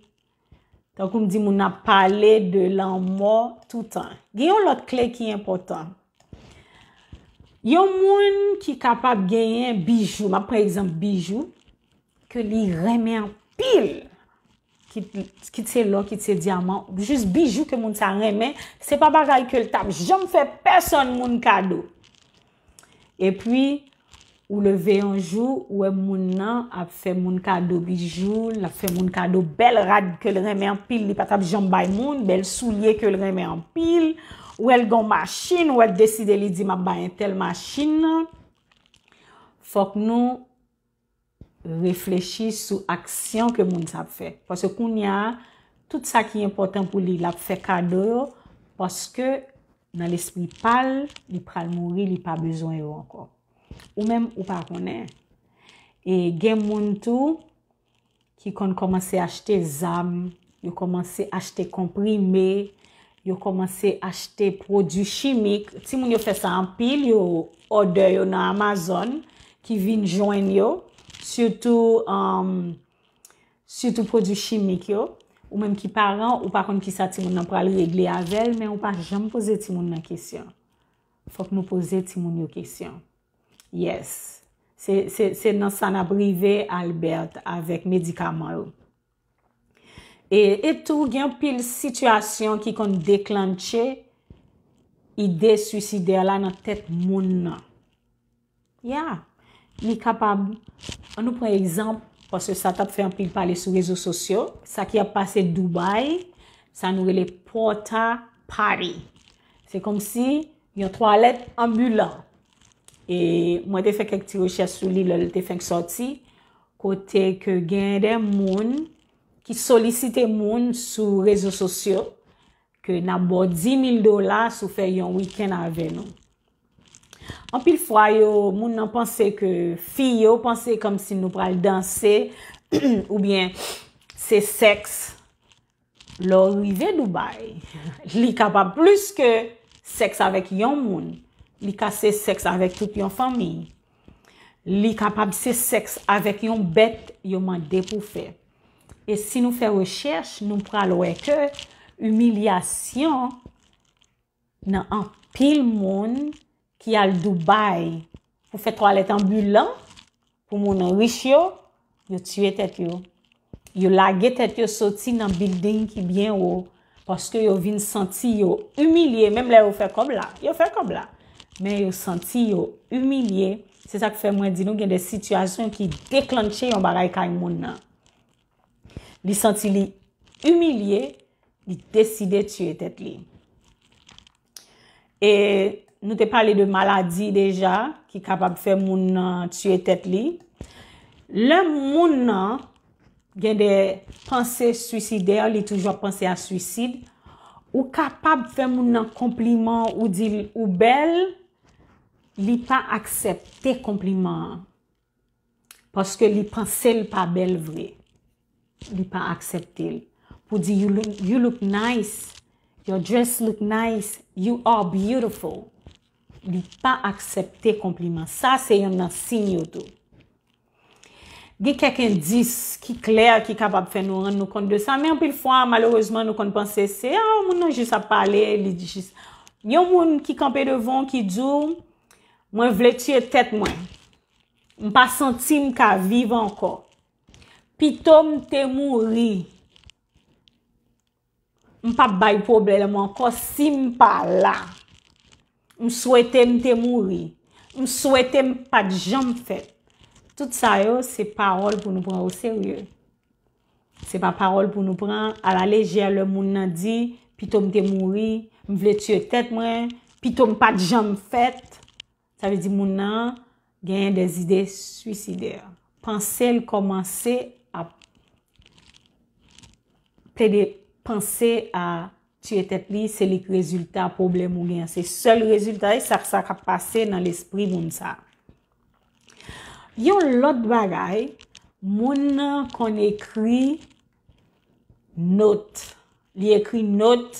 Tankou m di, moun nan ap pale de lanmò toutan. Gen yon lòt kle ki enpòtan. Yon moun ki kapab genyen Bijou, m ap pran egzanp Bijou, ke li renmen anpil, kit, kit se lò, kit se dyaman, jis Bijou ke moun sa renmen, se pa bagay ke l t ap janm fè pèsonn moun kado. Epi, ou leve yon jou, ou wè moun nan ap fè moun kado Bijou, l ap fè moun kado bèl rad ke l renmen anpil, li pa t ap janm bay moun, bèl soulye ke l renmen anpil, ou wè l gen yon machin, ou wè l deside li di, "M ap bay entèl machin nan." Fòk nou reflechi sou aksyon ke moun sa ap fè. Paske kounye a, tout sa ki enpòtan pou li, l ap fè kado yo, paske nan lespri pa l, li pral mouri, li pa bezwen yo ankò. Ou menm, ou pa konnen. E gen moun tou ki konn kòmanse achte zam, yo kòmanse achte konprime, yo kòmanse achte pwodui chimik. Timoun yo fè sa anpil, yo òdè yo nan Amazon, ki vin jwenn yo, sitou, um, sitou pwodui chimik yo. Ou menm ki paran, ou pa konn kisa timoun nan pral regle avè l, men ou pa janm poze timoun nan kesyon. Fòk nou poze timoun yo kesyon. Yes. Se, se, se nan sa n ap rive, Albert, avèk medikaman yo. E, e tou, gen anpil sitiyasyon ki konn deklantche ide swisidè la nan tèt moun nan. Ya. Li kapab, ann nou pran egzanp, paske sa t ap fè anpil pale sou rezo sosyo, sa ki ap pase Dubai, sa nou rele porta potty. Se kòmsi yon twalèt anbilan. E mwen te fè kèk ti rechèch sou li lè l te fenk sòti, kote ke gen de moun ki solisite moun sou rezo sosyo, ke n ap ba w dis mil dola si w fè yon wikenn avè nou. Anpil fwa yo, moun nan panse ke, fi yo panse kòmsi nou pral danse, oubyen se sèks. Lè w rive Dubai, li kapab plis ke sèks avèk yon moun. Li ka se sèks avèk tout yon fanmi. Li kapab se sèks avèk yon bèt yo mande pou fè. E si nou fè rechèch, nou pral wè ke imilyasyon nan anpil moun ki al Dubai pou fè twalèt anbilan, pou moun rich yo, yo tiye tèt yo. Yo lage tèt yo soti nan bilding ki byen wo, paske yo vin santi yo imilye, menm lè yo fè kòb la, yo fè kòb la, men yo santi yo imilye. Se sa k fè mwen di nou gen de sitiyasyon ki deklantche yon bagay kay moun nan. Li santi li imilye, li deside tiye tèt li. E nou te pale de maladi deja ki kapab fè moun nan tiye tèt li. Lè moun nan gen de panse swisidè, li toujou ap panse a swisid, ou kapab fè moun nan konpliman, ou di l ou bèl, li pa aksepte konpliman an. Paske li panse l pa bèl vre. Li pa aksepte l. Pou di, "You look, you look nice. Your dress look nice. You are beautiful." Li pa aksepte konpliman. Sa se yonn nan siy yo tou. Gen kèk endis ki klè, ki kapab fè nou rann nou kont de sa, men anpil fwa, malerezman, nou konn panse se, ah, moun nan jis ap pale, li jis. Yon moun ki kanpe devan w, ki di w, mwen vle tiye tèt mwen. M pa santi m ka viv ankò. Pito m te mouri. M p ap bay pwoblèm ankò si m pa la. M swete m te mouri. M swete m pa t janm fèt. Tout sa yo, se pawòl pou nou pran oserye. Se pa pawòl pou nou pran alalejè lè moun nan di, pito m te mouri, m vle tiye tèt mwen, pito m pa t janm fèt. Sa vle di moun nan genyen de zide swisidè. Panse l kòmanse ap plede panse a tiye tèt li, se li k rezilta pwoblèm ou gen an. Se sèl rezilta, e sa, sa k ap pase nan lespri moun sa. Yon lòt bagay, moun nan konn ekri nòt. Li ekri nòt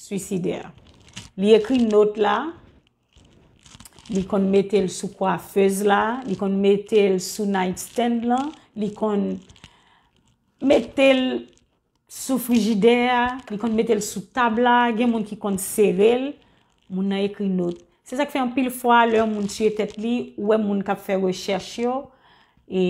swisidè. Li ekri nòt la, li konn mete l sou kwafez la, li konn mete l sou nightstand lan, li konn mete l sou frijidè a, li konn mete l sou tab la, gen moun ki konn sere l, moun nan ekri nòt. Se sa k fè anpil fwa, lè yon moun tiye tèt li, ou wè moun k ap fè rechèch yo, e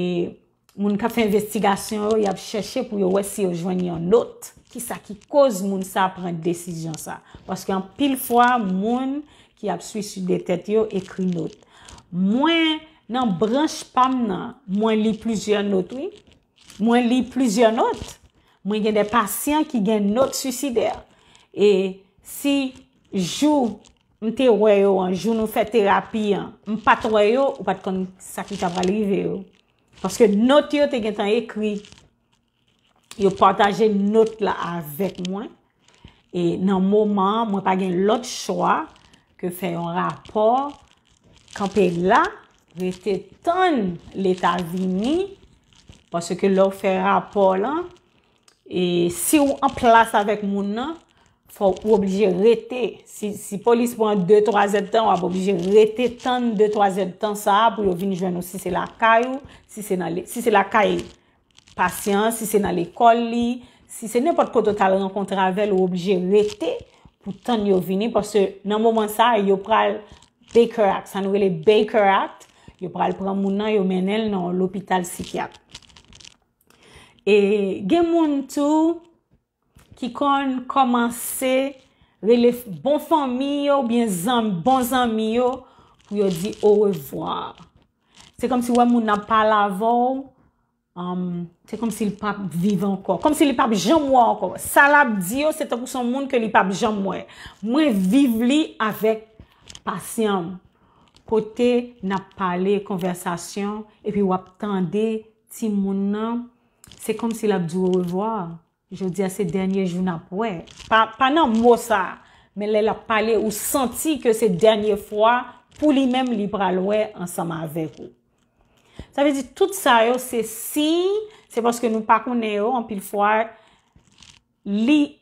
moun k ap fè envestigasyon yo, y ap chèche pou yo wè si yo jwenn yon nòt. Kisa ki koz moun sa pran desizyon sa? Paske anpil fwa, moun ki ap swiside tèt yo ekri nòt. Mwen, nan branch pa m nan, mwen li plizyè nòt, wi. Mwen li plizyè nòt. Mwen gen de pasyan ki gen nòt swisidè. E si jou m te wè yo an, jou nou fè terapi an, m pa t wè yo, ou pa t konn sa ki ta pral rive yo. Paske nòt yo te gentan ekri. Yo pataje nòt la avèk mwen. E nan moman an, mwen pa gen lòt chwa ke fè yon rapò, kanpe la, rete tann leta vini, paske lè w fè rapò lan, e si w an plas avèk moun nan, fò w oblije rete. Si, si polis pran de, twa zèdtan, w ap oblije rete tann de, twa zèdtan sa a pou yo vin jwenn ou, si se lakay ou, si se nan le-, si se lakay pasyan an, si se nan lekòl li, si se nenpòt kote w t al rankontre avè l, ou oblije rete pou tann yo vini, paske nan moman sa a, yo pral Baker Act, sa nou rele Baker Act, yo pral pran moun nan, yo mennen l nan yon lopital sikyat. E gen moun tou ki konn kòmanse rele bon fanmi yo oubyen zanm-, bon zanmi yo pou yo di orevwa. Se kòmsi w wè moun nan pale avè w, um, se kòmsi l p ap viv ankò, kòmsi li p ap janm wè w ankò. Sa l ap di yo, se tankou se yon moun ke li p ap janm wè. Mwen viv li avèk pasyan m, kote n ap pale, konvèsasyon, epi w ap tande timoun nan, se kòmsi l ap di w orevwa. Jodi a se dènye jou n ap wè. Pa, pa nan mo sa, men lè l ap pale, ou santi ke se dènye fwa pou li menm li pral wè ansanm avèk ou. Sa vle di tout sa yo se siy, se paske nou pa konnen yo, anpil fwa li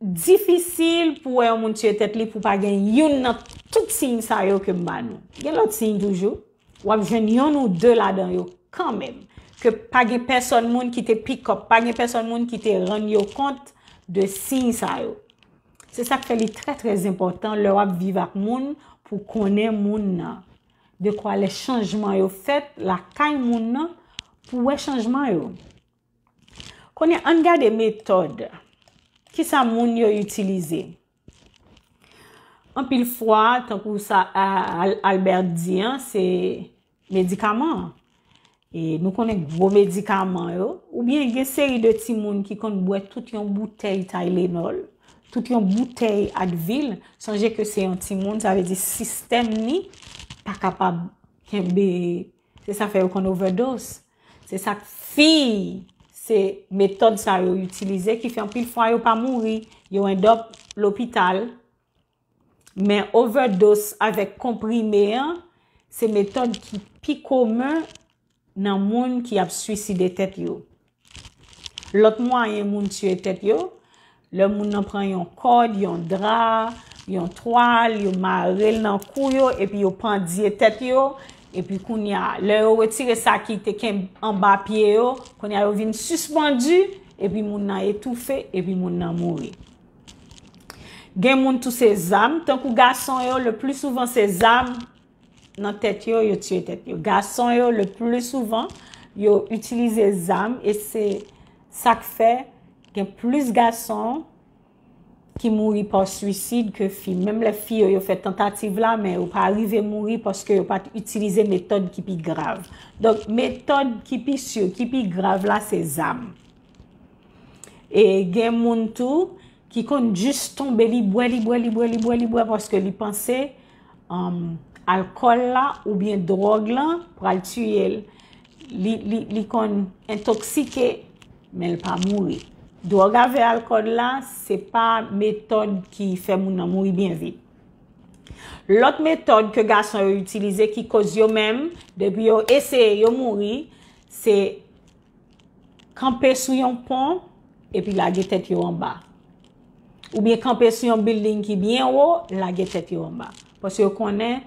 difisil pou wè yon moun tiye tèt li pou pa gen youn nan tout siy sa yo ke m ba nou. Gen lòt siy toujou. W ap jwenn yonn ou de ladan yo kanmenm. Ke pa gen pèsòn moun ki te pick up, pa gen pèsòn moun ki te rann yo kont de siy sa yo. Se sa k fè li trè, trè enpòtan lè w ap viv ak moun pou konnen moun nan. Dekwa lè chanjman yo fèt lakay moun nan pou wè chanjman yo. Kounye a, ann gade metòd. Kisa moun yo itilize? Anpil fwa, tankou sa a, Al-, Albert di an, se medikaman. E nou konnen gwo medikaman yo, oubyen gen seri de timoun ki konn bwè tout yon boutèy Tylenol, tout yon boutèy Advil. Sonje ke se yon timoun, sa vle di sistèm li pa kapab kenbe, se sa fè yo konn overdose. Se sa k fi, se metòd sa yo itilize ki fè anpil fwa yo pa mouri, yo end up lopital. Men overdose avèk konprime an, se metòd ki pi komen nan moun ki ap swiside tèt yo. Lòt mwayen moun tiye tèt yo, lè moun nan pran yon kòd, yon dra, yon twal, yo mare l nan kou yo, epi yo pandye tèt yo, Epi kounye a, lè yo retire sa ki te kenbe anba pye yo, kounye a yo vin sispann, epi moun nan etoufe, epi moun nan mouri. Gen moun tou se zam, tankou gason yo, le pli souvan se zam nan tèt yo, yo tiye tèt yo. Gason yo, le pli souvan, yo itilize zam, e se sa k fè gen plis gason ki mouri pa swisid ke fi. Menm lè fi yo, yo fè tantativ la, men yo pa rive mouri paske yo pa t itilize metòd ki pi grav. Donk, metòd ki pi si, ki pi grav la, se zam. E gen moun tou ki konn jis tonbe, li bwè, li bwè, li bwè, li bwè, li bwè, paske li panse um, alkòl la oubyen dwòg lan pral tiye l. Li, li, li konn entoksike, men l pa mouri. Dwòg avè alkòl la, se pa metòd ki fè moun nan mouri byen vit. Lòt metòd ke gason yo itilize ki koz yo menm, depi yo eseye, yo mouri, se kanpe sou yon pon epi lage tèt yo anba. Oubyen kanpe sou yon bilding ki byen wo, lage tèt yo anba. Paske yo konnen,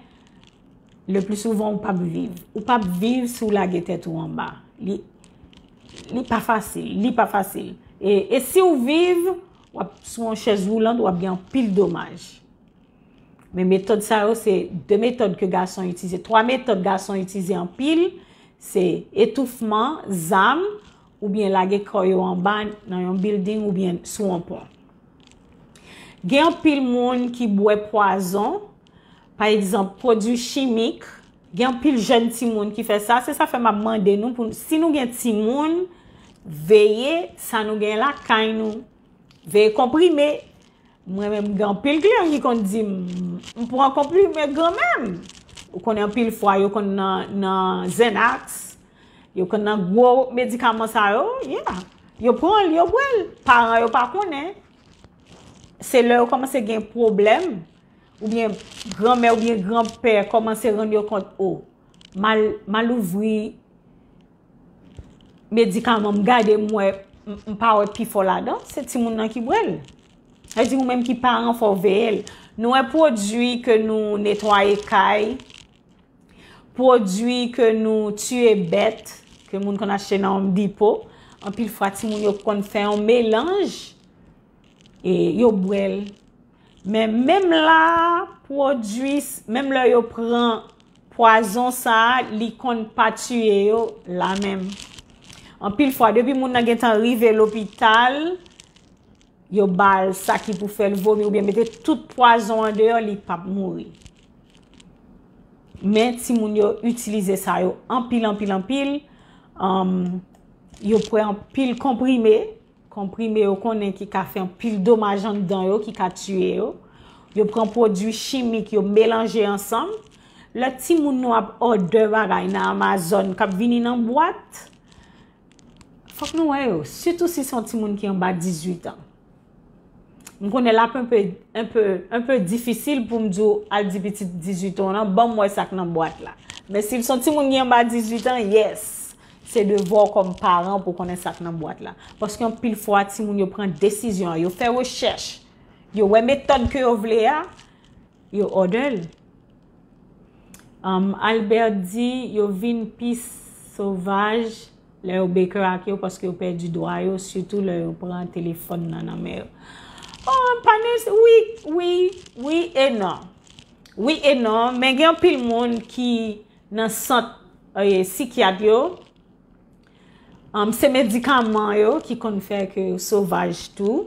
le pli souvan, ou p ap viv. Ou p ap viv si w lage tèt ou anba. Li, li pa fasil, li pa fasil. E, e si w viv, w ap sou yon chèz woulant, w ap gen anpil domaj. Men metòd sa yo, se de metòd ke gason itilize. Twa metòd gason itilize anpil, se etoufman, zam, oubyen lage kò yo anba nan yon bilding oubyen sou yon pon. Gen anpil moun ki bwè pwazon, pa egzanp, pwodui chimik. Gen anpil jèn timoun ki fè sa. Se sa fè m ap mande nou, pou, si nou gen timoun, veye sa nou gen lakay nou. Veye konprime. Mwen menm, gen anpil kliyan ki konn di m, "M pran konprime granmè m." Ou konnen anpil fwa yo konn nan, nan Xanax, yo konn nan gwo medikaman sa yo, yeah. Yo pran l, yo bwè l. Paran yo pa konnen. Se lè yo kòmanse gen pwoblèm, oubyen granmè oubyen granpè kòmanse rann yo kont, "O, m al, m al ouvri medikaman, m gade, m wè, m, m pa wè pifò ladan, se timoun nan ki bwè l." Sa vle di ou menm ki paran, fò w veye l. Nou wè pwodui ke nou netwaye kay, pwodui ke nou tiye bèt, ke moun konn achte nan Home Depot, anpil fwa timoun yo konn fè yon melanj e yo bwè l. Men menm la, pwodui, menm lè yo pran pwazon sa a, li konn pa tiye yo la menm. Anpil fwa, depi moun nan gentan rive lopital, yo ba l sa ki pou fè l vomi oubyen mete tout pwazon an deyò, li p ap mouri. Men timoun yo itilize sa yo anpil, anpil, anpil. Anm, yo pran anpil konprime. Konprime yo konnen ki ka fè anpil domaj anndan yo, ki ka tiye yo. Yo pran pwodui chimik, yo melanje ansanm. Lè timoun nou ap òdè bagay nan Amazon k ap vini nan bwat, fòk nou wè yo, sitou si se yon timoun ki anba dizuit an. M konnen l ap enpe, enpe, enpe difisil pou m di w al di pitit dizuit an w lan, "Ban m wè sa k nan bwat la." Men si l se yon timoun ki anba dizuit an, yes, se devwa w kòm paran pou w konnen sa k nan bwat la. Paske anpil fwa, timoun yo pran desizyon an, yo fè rechèch, yo wè metòd ke yo vle a, yo òdè l. Um, Albert di, yo vin pi sovaj lè yo baker ak yo paske yo pèdi dwa yo, sitou lè yo pran telefòn nan nan men yo. Oh, pa nese-, wi, wi, wi e non. Wi e non, men gen anpil moun ki nan sant, eh, sikyat yo, Um, se medikaman yo ki konn fè ke yo sovaj tou.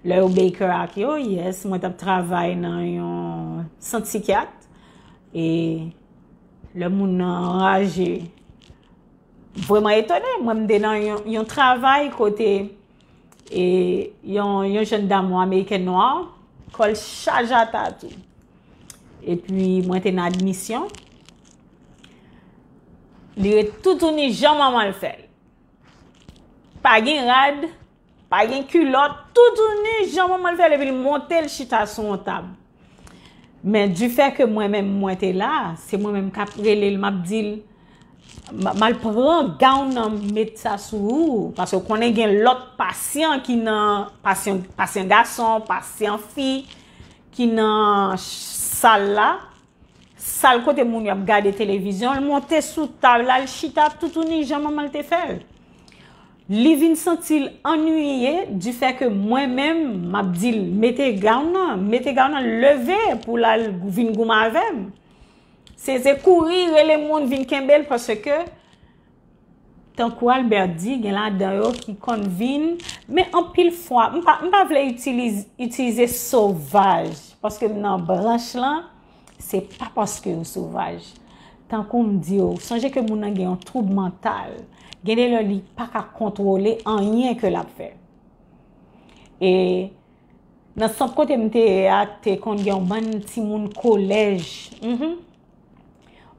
Lè yo baker ak yo, yes, mwen t ap travay nan yon sant sikyat. E lè moun nan anraje, vrèman etone, mwen m te nan yon, yon travay kote e yon, yon jèn dam, yon amerikèn nwa, kò l chaje a tatou. Epi mwen te nan admisyon. Li ret toutouni jan manman l fè l. Pa gen rad, pa gen kilòt, toutouni jan manman l fè l, epi l monte l chita sou yon tab. Men difè ke mwen menm mwen te la, se mwen menm k ap rele l, m ap di l, "M, m al pran gown nan, m met sa sou ou." Paske w konnen gen lòt pasyan ki nan, pasyan, pasyan gason, pasyan fi, ki nan sal la. sal kote moun yo ap gade televizyon, l monte sou tab la, l chita toutouni jan manman l te fè l. Li vin santi l annuiye du fait que mwen menm, m ap di l, mete gown nan, mete gown nan, leve pou l al vin goumen avè m. Se, se kouri, rele moun vin kenbe l, paske tankou Albert di, gen ladan yo ki konn vin, men anpil fwa, m pa, m pa vle itilize, itilize sovaj, paske m nan branch lan, se pa paske yo sovaj. Tankou m di w, sonje ke moun nan gen yon twoub mantal. Gen de lè li pa ka kontwole anyen ke l ap fè. E nan sant kote m te ye a, te konn gen yon bann timoun kolèj. Mhm.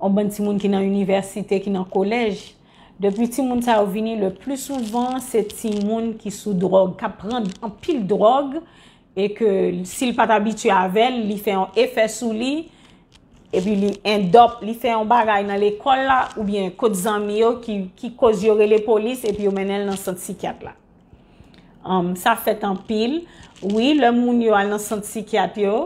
Yon bann timoun ki nan inivèsite, ki nan kolèj. Depi timoun sa yo vini, le plus souvent, se timoun ki sou dwòg, k ap pran anpil dwòg, e ke si l pa t abitye avè l, li fè yon efè sou li, epi li end up, li fè yon bagay nan lekòl la, oubyen kot zanmi yo ki, ki koz yo rele polis, epi yo mennen l nan sant sikyat la. Um, sa fèt anpil. Wi, lè moun yo al nan sant sikyat yo,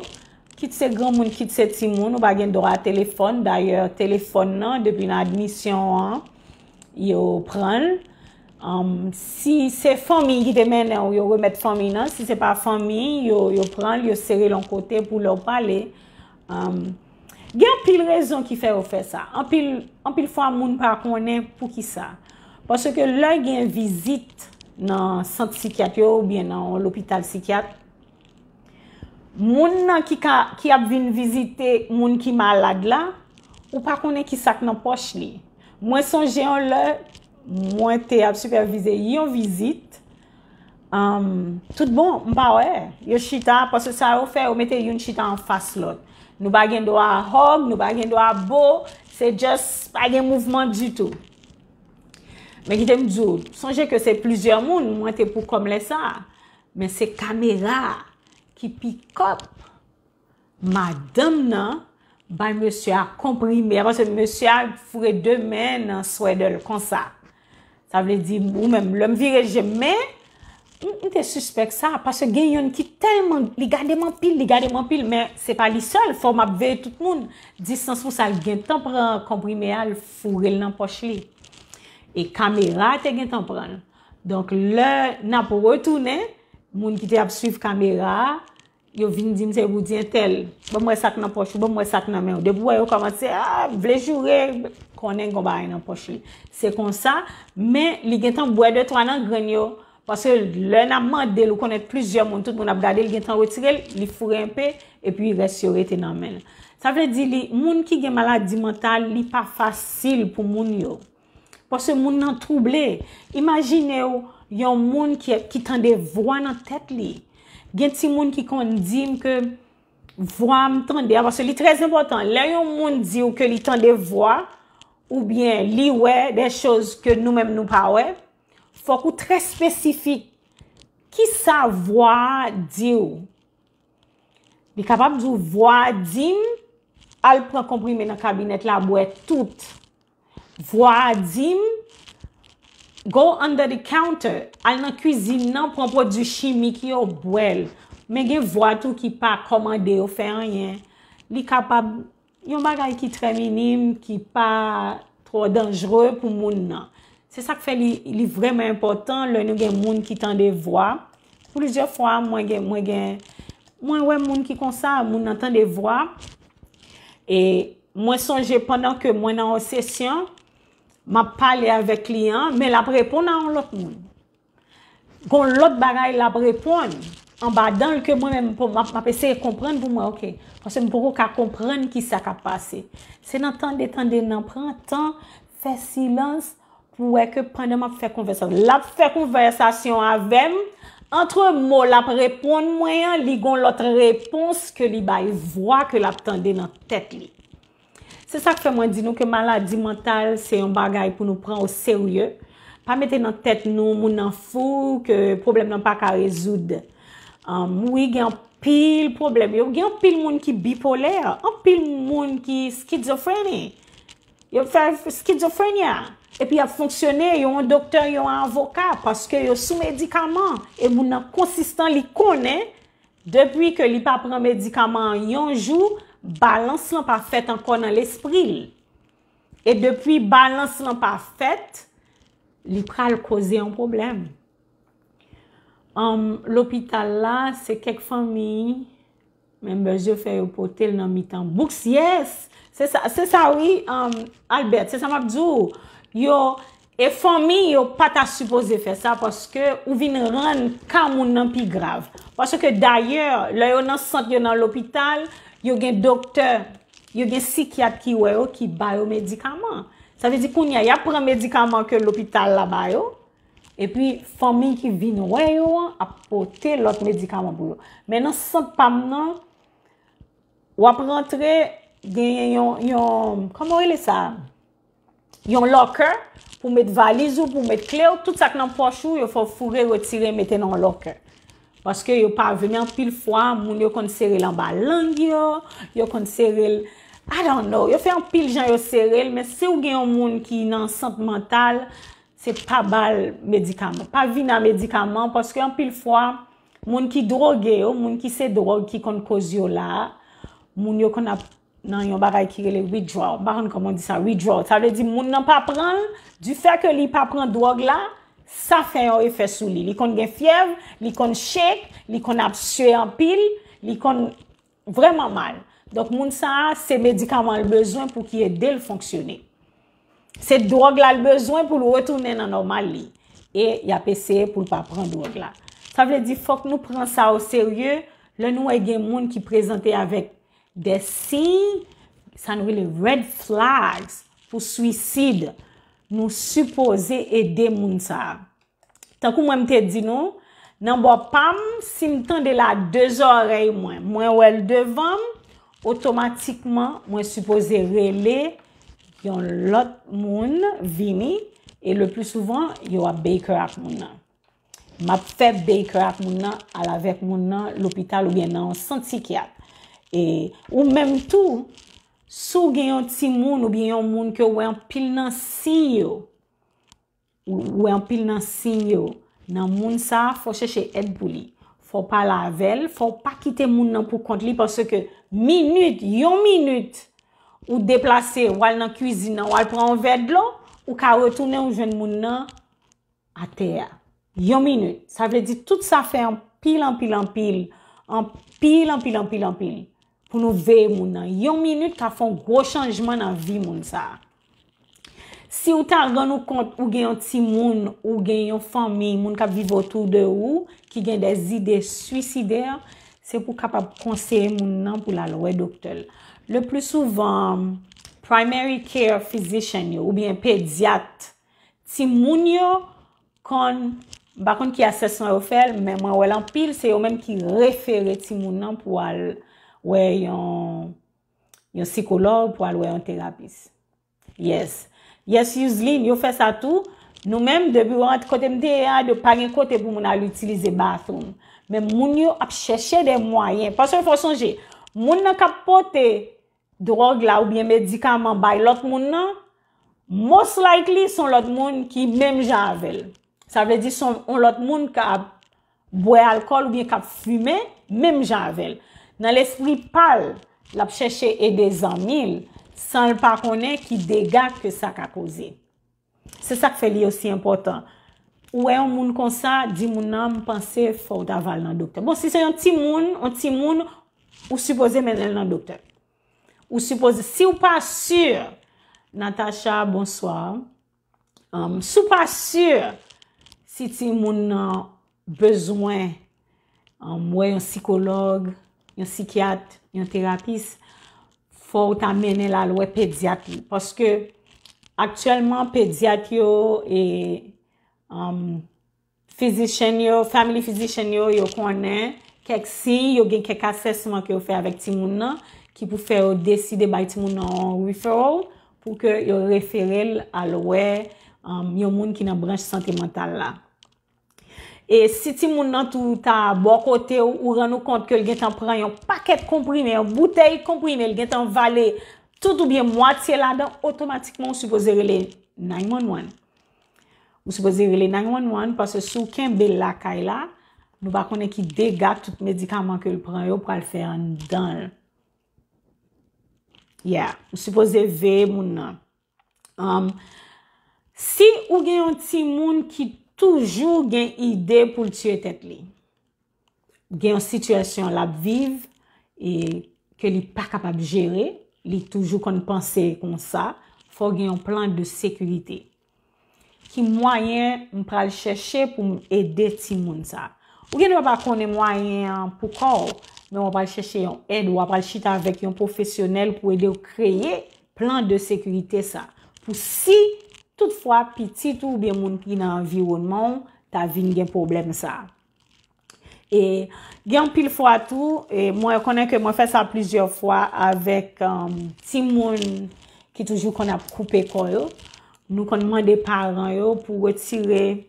kit se granmoun, kit se timoun, ou pa gen dwa a telefòn. Dayè, telefòn nan, depi nan admisyon an, yo pran l. Um, si se fanmi ki te mennen w, yo remèt fanmi nan. Si se pa fanmi, yo, yo pran l, yo sere l yon kote pou lè w pale. Um, gen anpil rezon ki fè yo fè sa. Anpil, anpil fwa, moun pa konnen poukisa. Paske lè gen vizit nan sant sikyat yo oubyen nan yon lopital sikyat, moun nan ki ka, ki ap vin vizite moun ki malad la, ou pa konnen ki sa k nan pòch li. Mwen sonje yon lè, mwen te ap sipèvize yon vizit, um, tout bon, m pa wè. Yo chita, paske sa yo fè, yo mete youn chita anfas lòt. Nou pa gen dwa hug, nou pa gen dwa bo, se just pa gen mouvman ditou. Men kite m di w, sonje ke se plizyè moun, mwen te pou kòm lè sa, men se kamera ki pick up madanm nan bay mesye a konprime a, paske mesye a foure de men nan swèdè l konsa. Sa vle di, ou menm, lè m vire je m, men, m, m te sispèk sa, paske gen youn ki tèlman, li gade m anpil, li gade m anpil, men se pa li sèl, fò m ap veye tout moun. Distans pou sa, l gentan pran konprime a, l foure l nan pòch li. E kamera a te gentan pran l. Donk, lè n ap retounen, moun ki te ap swiv kamera a, yo vin di m se pou di entèl, ban m wè sa k nan pòch ou, ban m wè sa k nan men w. Depi w wè yo kòmanse, ah, vle joure, konnen gon bagay nan pòch li. Se konsa, men li gentan bwè de twa nan grenn yo, paske lè n ap mande l, ou konnen plizyè moun, tout moun ap gade, li gentan retire l, li foure enpe, epi rès yo rete nan men l. Sa vle di li, moun ki gen maladi mantal, li pa fasil pou moun yo. Paske moun nan twouble. Imajine w yon moun ki, ki tande vwa nan tèt li. Gen timoun ki konn di m ke vwa m tande a, paske li trè enpòtan. Lè yon moun di w ke li tande vwa, oubyen li wè de choz ke nou menm nou pa wè, fòk ou trè espesifik. Kisa vwa a di w? Li kapab di w vwa a di m, al pran konprime nan kabinèt la, bwè tout. Vwa a di m, go under the counter, al nan kwizin nan, pran pwodui chimik yo, bwè l. Men gen vwa tou ki pa kòmande yo fè anyen. Li kapab yon bagay ki trè minim, ki pa twò danjre pou moun nan. Se sa k fè li, li vrèman enpòtan lè nou gen moun ki tande vwa. Plizyè fwa, mwen gen, mwen gen, mwen wè moun ki konsa, moun nan tande vwa. E mwen sonje pandan ke mwen nan yon sesyon, m ap pale avèk kliyan an, men l ap reponn a yon lòt moun. Gon lòt bagay l ap reponn anba dan l ke mwen menm pou m ap, m ap eseye konprann pou mwen, oke. Paske m poko ka konprann ki sa k ap pase. Se nan tande, tande, nan pran tan, fè silans, pou wè ke pandan m ap fè konvèsasyon, l ap fè konvèsasyon avè m, antre mo l ap reponn mwen an, li gon lòt repons ke li bay vwa ke l ap tande nan tèt li. Se sa k fè mwen di nou ke maladi mantal se yon bagay pou nou pran o serye. Pa mete nan tèt nou moun nan fou, ke pwoblèm nan pa ka rezoud. Um, wi, gen anpil pwoblèm. Yo, gen anpil moun ki bipolè, anpil moun ki skizofreni. Yo fè skizofreni a. Epi y ap fonksyone, yo yon doktè, yo yon avoka, paske yo sou medikaman. E moun nan konsistan, li konnen, depi ke li pa pran medikaman an yon jou, balans lan pa fèt ankò nan lespri l. E depi balans lan pa fèt, li pral koze yon pwoblèm. Anm, lopital la, se kèk fanmi, members yo fè yo pote l nan mitan bouks. Yes! Se sa, se sa wi, anm, Albert, se sa m ap di w. Yo, e fanmi yo pa ta sipoze fè sa paske ou vin rann ka moun nan pi grav. Paske dayè, lè yo nan sant, yo nan lopital, yo gen doktè, yo gen sikyat ki wè yo, ki ba yo medikaman. Sa vle di kounye a, y ap pran medikaman ke lopital la ba yo, epi fanmi ki vin wè yo an ap pote lòt medikaman pou yo. Men nan sant pa m nan, w ap rantre, genyen yon, yon, kòman w rele sa? Yon locker pou met valiz ou, pou met kle w, tout sa k nan pòch ou, yo fè w foure, retire, mete nan yon locker. Paske yo pa vle, men anpil fwa, moun yo konn sere l anba lang yo, yo konn sere l, I don't know, yo fè anpil jan yo sere l, men si w gen yon moun ki nan sant mantal, se pa ba l medikaman. Pa vin a medikaman, paske anpil fwa, moun ki dwoge yo, moun ki se dwòg ki konn koz yo la, moun yo konn ap nan yon bagay ki rele withdrawal. M pa konn kòman w di sa, withdrawal. Sa vle di moun nan pa pran l, du fait que li pa pran dwòg la, sa fè yon efè sou li. Li konn gen fyèv, li konn shake, li konn ap swe anpil, li konn vrèman mal. Donk, moun sa a, se medikaman l bezwen pou ki ede l fonksyone. Se dwòg la l bezwen pou l retounen nan nòmal li. E y ap eseye pou l pa pran dwòg la. Sa vle di, fòk nou pran sa o serye lè nou wè gen moun ki prezante avèk de siy, sa nou rele red flags, pou swisid. Nou sipoze ede moun sa a. Tankou mwen m te di nou, nan bò pa m, si m tande l a de zòrèy mwen, mwen wè l devan m, otomatikman, mwen sipoze rele yon lòt moun vini, e le pli souvan, yo ap Baker ak moun nan. M ap fè Baker ak moun nan, al avèk moun nan lopital oubyen nan yon sant sikyat. E ou menm tou, si w gen yon timoun oubyen yon moun ke w wè anpil nan siy yo, ou wè anpil nan siy yo nan moun sa a, fò w chèche èd pou li. Fò w pale avè l, fò w pa kite moun nan pou kont li, paske minit, yon minit, ou deplase, w al nan kwizin nan, w al pran yon vè dlo, ou ka retounen, ou jwenn moun nan atè a. Yon minit. Sa vle di tout sa fè anpil, anpil, anpil, anpil, anpil, anpil, anpil. Pou nou veye moun nan. Yon minit ka fè yon gwo chanjman nan vi moun sa a. Si w ta rann ou kont ou gen yon timoun, ou gen yon fanmi, moun k ap viv otou de ou, ki gen de zide swisidè, se pou w kapab konseye moun nan pou l al wè doktè l. Le pli souvan, primary care physician yo, oubyen pedyat, timoun yo konn, m pa konn ki asèsman yo fè l, men mwen wè l anpil, se yo menm ki refere timoun nan pou al wè yon, yon sikològ, pou al wè yon terapis. Yes. Yes, Yuzlin, yo fè sa tou. Nou menm, depi w rantre kote m te ye a, de pa gen kote pou moun al itilize bathroom. Men moun yo ap chèche de mwayen. Paske fò sonje, moun nan k ap pote dwòg la oubyen medikaman bay lòt moun nan, most likely se yon lòt moun ki menm jan avè l. Sa vle di se yon lòt moun k ap bwè alkòl oubyen k ap fimen menm jan avè l. Nan lespri pa l, l ap chèche ede zanmi l, san l pa konnen ki dega ke sa ka koze. Se sa k fè li osi enpòtan. Ou wè yon moun konsa, di moun nan, "M panse fò w ta va al nan doktè." Bon, si se yon timoun, yon timoun, ou sipoze mennen l nan doktè. Ou sipoze, si w pa si, Natacha, bonswa. Um, si w pa si si timoun nan bezwen, um, wè yon sikològ, yon sikyat, yon terapis, fò w ta mennen l al wè pedyat li. Paske aktyèlman, pedyat yo e, um, physician yo, family physician yo, yo konnen kèk siy, yo gen kèk asèsman ke yo fè avèk timoun nan, ki pou fè yo deside bay timoun nan yon referral, pou ke yo refere l al wè, um, yon moun ki nan branch sante mantal la. E si timoun nan tou ta bò kote w, ou rann ou kont ke l gentan pran yon pakèt konprime, yon boutèy konprime, l gentan vale tout oubyen mwatye ladan, otomatikman ou sipoze rele nine one one. Ou sipoze rele nine one one paske si w kenbe l lakay la, nou pa konnen ki dega tout medikaman ke l pran yo pral fè anndan l. Yeah, ou sipoze veye moun nan. Um, si ou gen yon timoun ki toujou gen ide pou l tiye tèt li, gen yon sitiyasyon l ap viv e ke li pa kapab jere, li toujou konn panse konsa, fò w gen yon plan de sekirite. Ki mwayen m pral chèche pou m ede timoun sa? Ou gen dwa pa konnen mwayen an pou kò w, men w pral chèche yon èd, w pral chita avèk yon pwofesyonèl pou ede w kreye plan de sekirite sa. Pou si toutfwa pitit ou oubyen moun ki nan anviwònman w ta vin gen pwoblèm sa. E gen anpil fwa tou, e mwen konnen ke mwen fè sa plizyè fwa avèk um, timoun ki toujou konn ap koupe kò yo. Nou konn mande paran yo pou retire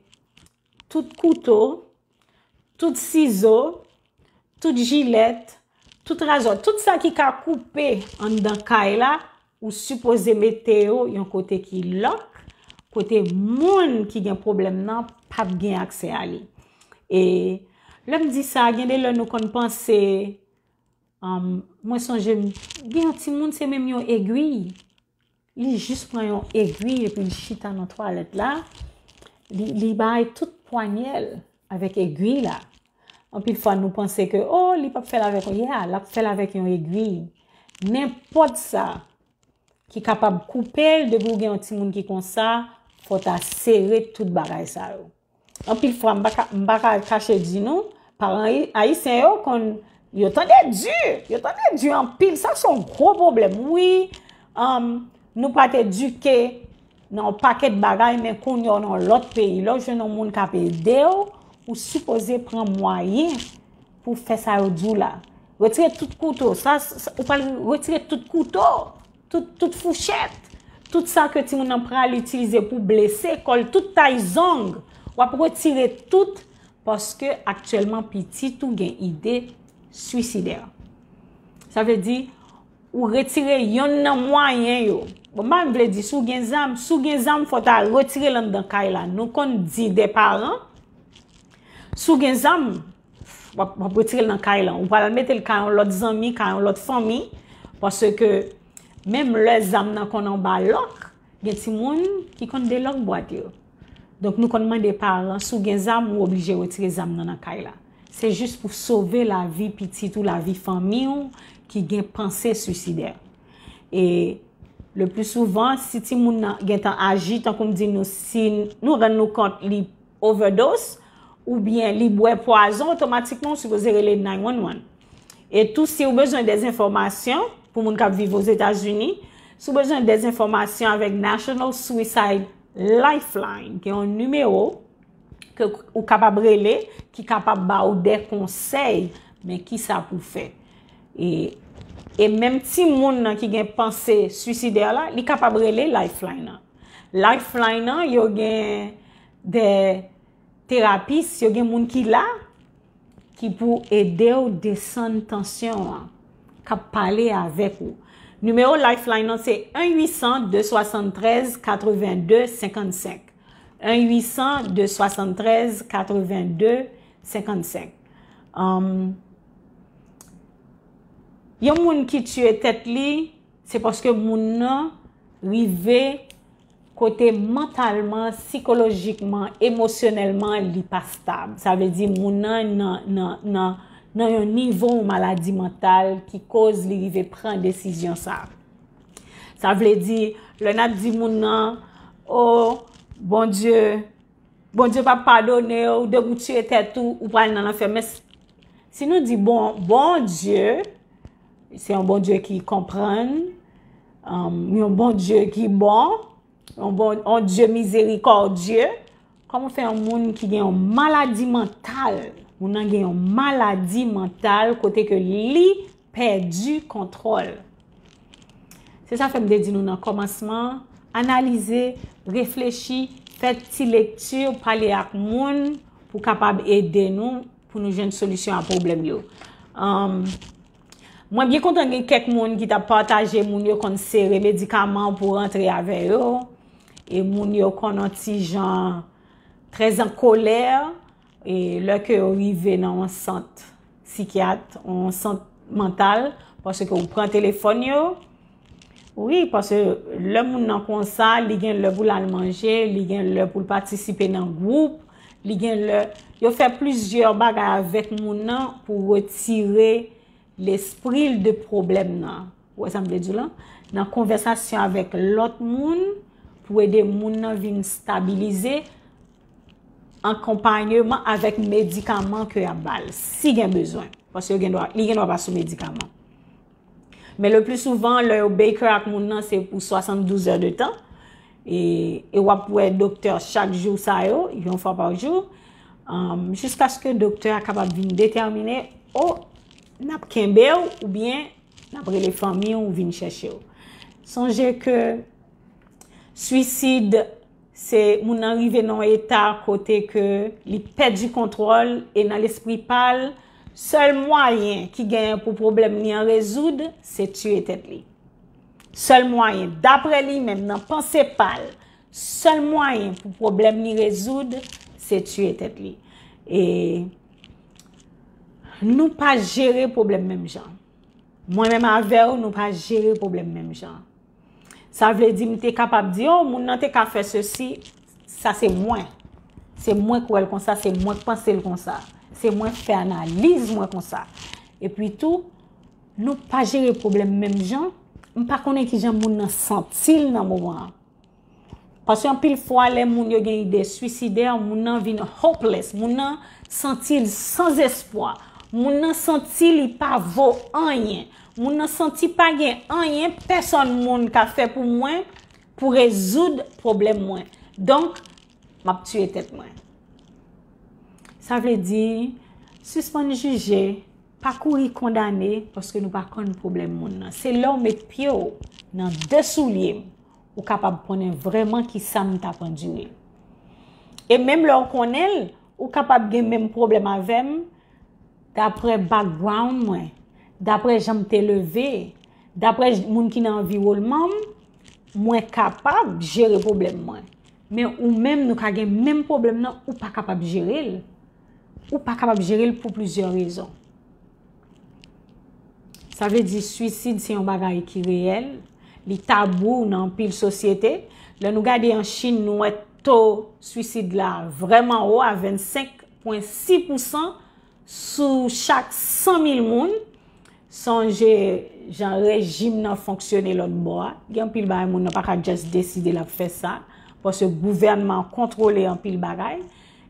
tout kouto, tout sizo, tout jilèt, tout razwa, tout sa ki ka koupe anndan kay la, ou sipoze mete yo yon kote ki lòk, kote moun ki gen pwoblèm nan p ap gen aksè a li. E lè m di sa, gen de lè nou konn panse, um, mwen sonje m, gen yon timoun se menm yon egwi. Li jis pran yon egwi epi l chita nan twalèt la. Li, li bay tout pwanyè l avèk egwi la. Anpil fwa nou panse ke, oh, li p ap fè l avèk yon, yeah, l ap fè l avèk yon egwi. Nenpòt sa ki kapab koupe l, depi w gen yon timoun ki konsa, fò w ta sere tout bagay sa yo. Anpil fwa, m pa ka, m pa ka kache di nou, paran ayi- ayisyen yo konn, yo tande di, yo tande di anpil, sa se yon gwo pwoblèm. Wi, um, nou pa t edike nan yon pakèt bagay, men kounye a w nan yon lòt peyi, lè w jwenn yon moun k ap ede w, ou sipoze pran mwayen pou fè sa yo di w la. Retire tout kouto, sa, sa- ou pral retire tout kouto, tout, tout fouchèt, tout sa ke timoun nan pral itilize pou blese kò l, tout tay zong, w ap retire tout paske aktyèlman pitit ou gen ide swisidè. Sa vle di, ou retire yonn nan mwayen yo. Bon, m pa vle di si w gen zam, si w gen zam, fò w ta retire l anndan kay la. Nou konn di de paran, si w gen zam, w ap, w ap retire l nan kay lan. Ou pral mete l kay yon lòt zanmi, kay yon lòt fanmi, paske menm lè zam nan konn anba lòk, gen timoun ki konn delòk bwat yo. Donk, nou konn mande paran, si w gen zam, ou oblije retire zam nan nan kay la. Se jis pou sove lavi pitit ou, lavi fanmi w ki gen panse swisidè. E le pli souvan, si timoun nan gentan aji, tankou m di nou, si nou rann nou kont li overdose, oubyen li bwè pwazon, otomatikman ou sipoze rele nine one one. E tou, si ou bezwen de enfòmasyon, pou moun k ap viv Ozetazini, si ou bezwen de enfòmasyon avèk National Suicide Lifeline, gen yon nimewo ke ou kapab rele, ki kapab ba ou de konsèy, men kisa pou fè. E, e menm timoun nan ki gen panse swisidè la, li kapab rele Lifeline nan. Lifeline nan, yo gen de terapis, yo gen moun ki la, ki pou ede w desann tansyon an, k ap pale avèk ou. Nimewo Lifeline nan se un huit cent deux soixante-treize quatre-vingt-deux cinquante-cinq. Un huit cent deux soixante-treize quatre-vingt-deux cinquante-cinq. Um, yon moun ki tiye tèt li, se paske moun nan rive kote mantalman, sikolojikman, emosyonèlman, li pa stab. Sa vle di moun nan nan, nan, nan, nan yon nivo yon maladi mantal ki koz li rive pran desizyon sa. Sa vle di, lè n ap di moun nan, o, Bondye, Bondye p ap padone w, depi w tiye tèt ou, ou pral nan lanfè. Men s- si nou di, bon, Bondye, se yon Bondye ki konprann, um, yon Bondye ki bon, yon bon, yon Dye mizerikòdye, kòman fè yon moun ki gen yon maladi mantal, moun nan gen yon maladi mantal kote ke li pèdi kontwòl? Se sa fè m te di nou nan kòmansman, analize, reflechi, fè ti lekti, pale ak moun pou kapab ede nou, pou nou jwenn solisyon a pwoblèm yo. Um, mwen byen kontan gen kèk moun ki t ap pataje moun yo konn sere medikaman pou rantre avè yo. E moun yo konn yon ti jan trè an kolè. E lè ke yo rive nan yon sant sikyat, yon sant mantal, paske ou pran telefòn yo, Wi, paske lè moun nan konsa, li gen lè pou l al manje, li gen lè pou l patisipe nan gwoup, li gen lè, yo fè plizyè bagay avèk moun nan pou retire lespri l de pwoblèm nan. Ou wè sa m vle di w lan? Nan konvèsasyon avèk lòt moun, pou ede moun nan vin stabilize, an konpayeman avèk medikaman ke y ap ba l, si gen bezwen. Paske yo gen dwa, li gen dwa pa sou medikaman. Men le pli souvan, lè yo Baker ak moun nan, se pou swasanndouz è de tan. E, e w ap wè doktè chak jou sa yo, yon fwa pa jou, um, jiskaske doktè a kapab vin detèmine, o, n ap kenbe w oubyen n ap rele fanmi w vin chèche w. Sonje ke swisid, se moun nan rive nan yon eta kote ke li pèdi kontwòl e nan lespri pa l, sèl mwayen ki genyen pou pwoblèm li an rezoud, se tiye tèt li. Sèl mwayen, daprè li menm, nan panse pa l, sèl mwayen pou pwoblèm li rezoud, se tiye tèt li. E nou pa jere pwoblèm menm jan. Mwen menm avè w, nou pa jere pwoblèm menm jan. Sa vle di m te kapab di, o, moun nan te ka fè sesi, sa se mwen. Se mwen k wè l konsa, se mwen k panse l konsa. Se mwen k fè analiz mwen konsa. Epi tou, nou pa jere pwoblèm menm jan. M pa konnen kijan moun nan santi l nan moman an. Paske anpil fwa, lè moun yo gen ide swisidè, moun nan vin hopeless, moun nan santi l san espwa, moun nan santi li pa vo anyen, moun nan santi pa gen anyen pèsòn moun ka fè pou mwen pou rezoud pwoblèm mwen. Donk, m ap tiye tèt mwen. Sa vle di, sispann jije, pa kouri kondane, paske nou pa konn pwoblèm moun nan. Se lè w met pye w nan de soulye m, ou kapab konnen vrèman kisa m t ap andire. E menm lè w konnen l, ou kapab gen menm pwoblèm avè m, daprè background mwen, daprè jan m te leve, daprè moun ki nan anviwònman m, mwen kapab jere pwoblèm mwen. Men ou menm, nou ka gen menm pwoblèm nan, ou pa kapab jere l. Ou pa kapab jere l pou plizyè rezon. Sa vle di swisid se yon bagay ki reyèl, li tabou nan anpil sosyete. Lè nou gade an Chin, nou wè to swisid la vrèman wo, a vennsenk pwen sis pousan sou chak san mil moun. Sonje jan rejim nan fonksyone lòt bò a. Gen anpil bagay moun nan pa ka just deside l ap fè sa, paske gouvènman an kontwole anpil bagay.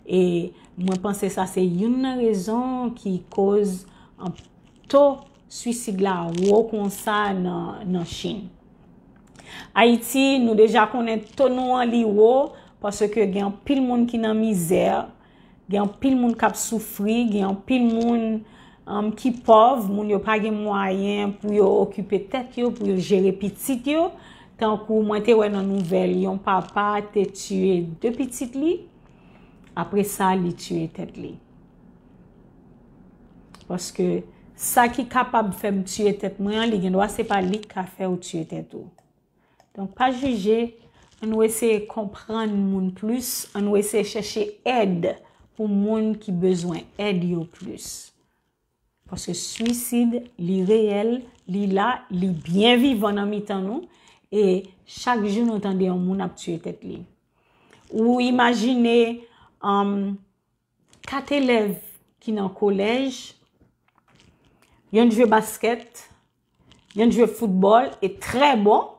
E mwen panse sa se youn nan rezon ki koz an to swisid la wo konsa nan, nan Chin. Ayiti, nou deja konnen to nou an li wo, paske gen anpil moun ki nan mizè, gen anpil moun k ap soufri, gen anpil moun, um, ki pòv, moun yo pa gen mwayen pou yo okipe tèt yo, pou yo jere pitit yo. Tankou mwen te wè nan nouvèl, yon papa te tiye de pitit li, apre sa, li tiye tèt li. Paske sa ki kapab fè m tiye tèt mwen an, li gen dwa se pa li k ka fè w tiye tèt ou. Donk, pa jije, ann nou eseye konprann moun plis, ann nou eseye chèche èd pou moun ki bezwen èd yo plis. Paske swisid, li reyèl, li la, li byen vivan nan mitan nou, e chak jou nou tande yon moun ap tiye tèt li. Ou imajine, um, kat elèv ki nan kolèj, yonn jwe baskèt, yonn jwe foutbòl, e trè bon.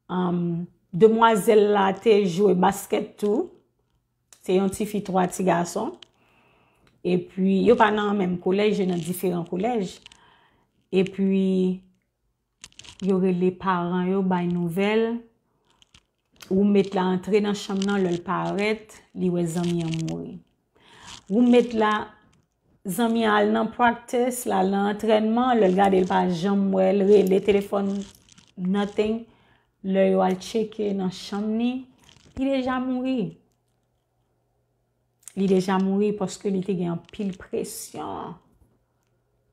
Um, demwazèl la te jwe baskèt tou. Se yon ti fi, twa ti gason. Epi, yo pa nan menm kolèj, yo nan diferan kolèj. Epi, yo rele paran yo, bay nouvèl. Woumet la antre nan chanm nan, lè l parèt, li wè zanmi an mouri. Woumet la, zanmi an al nan practice, l al nan antrènman, lè l gade, l pa janm wè l, rele telefòn, nothing. Lè yo al tcheke nan chanm ni, li deja mouri. Li deja mouri paske li te gen anpil presyon.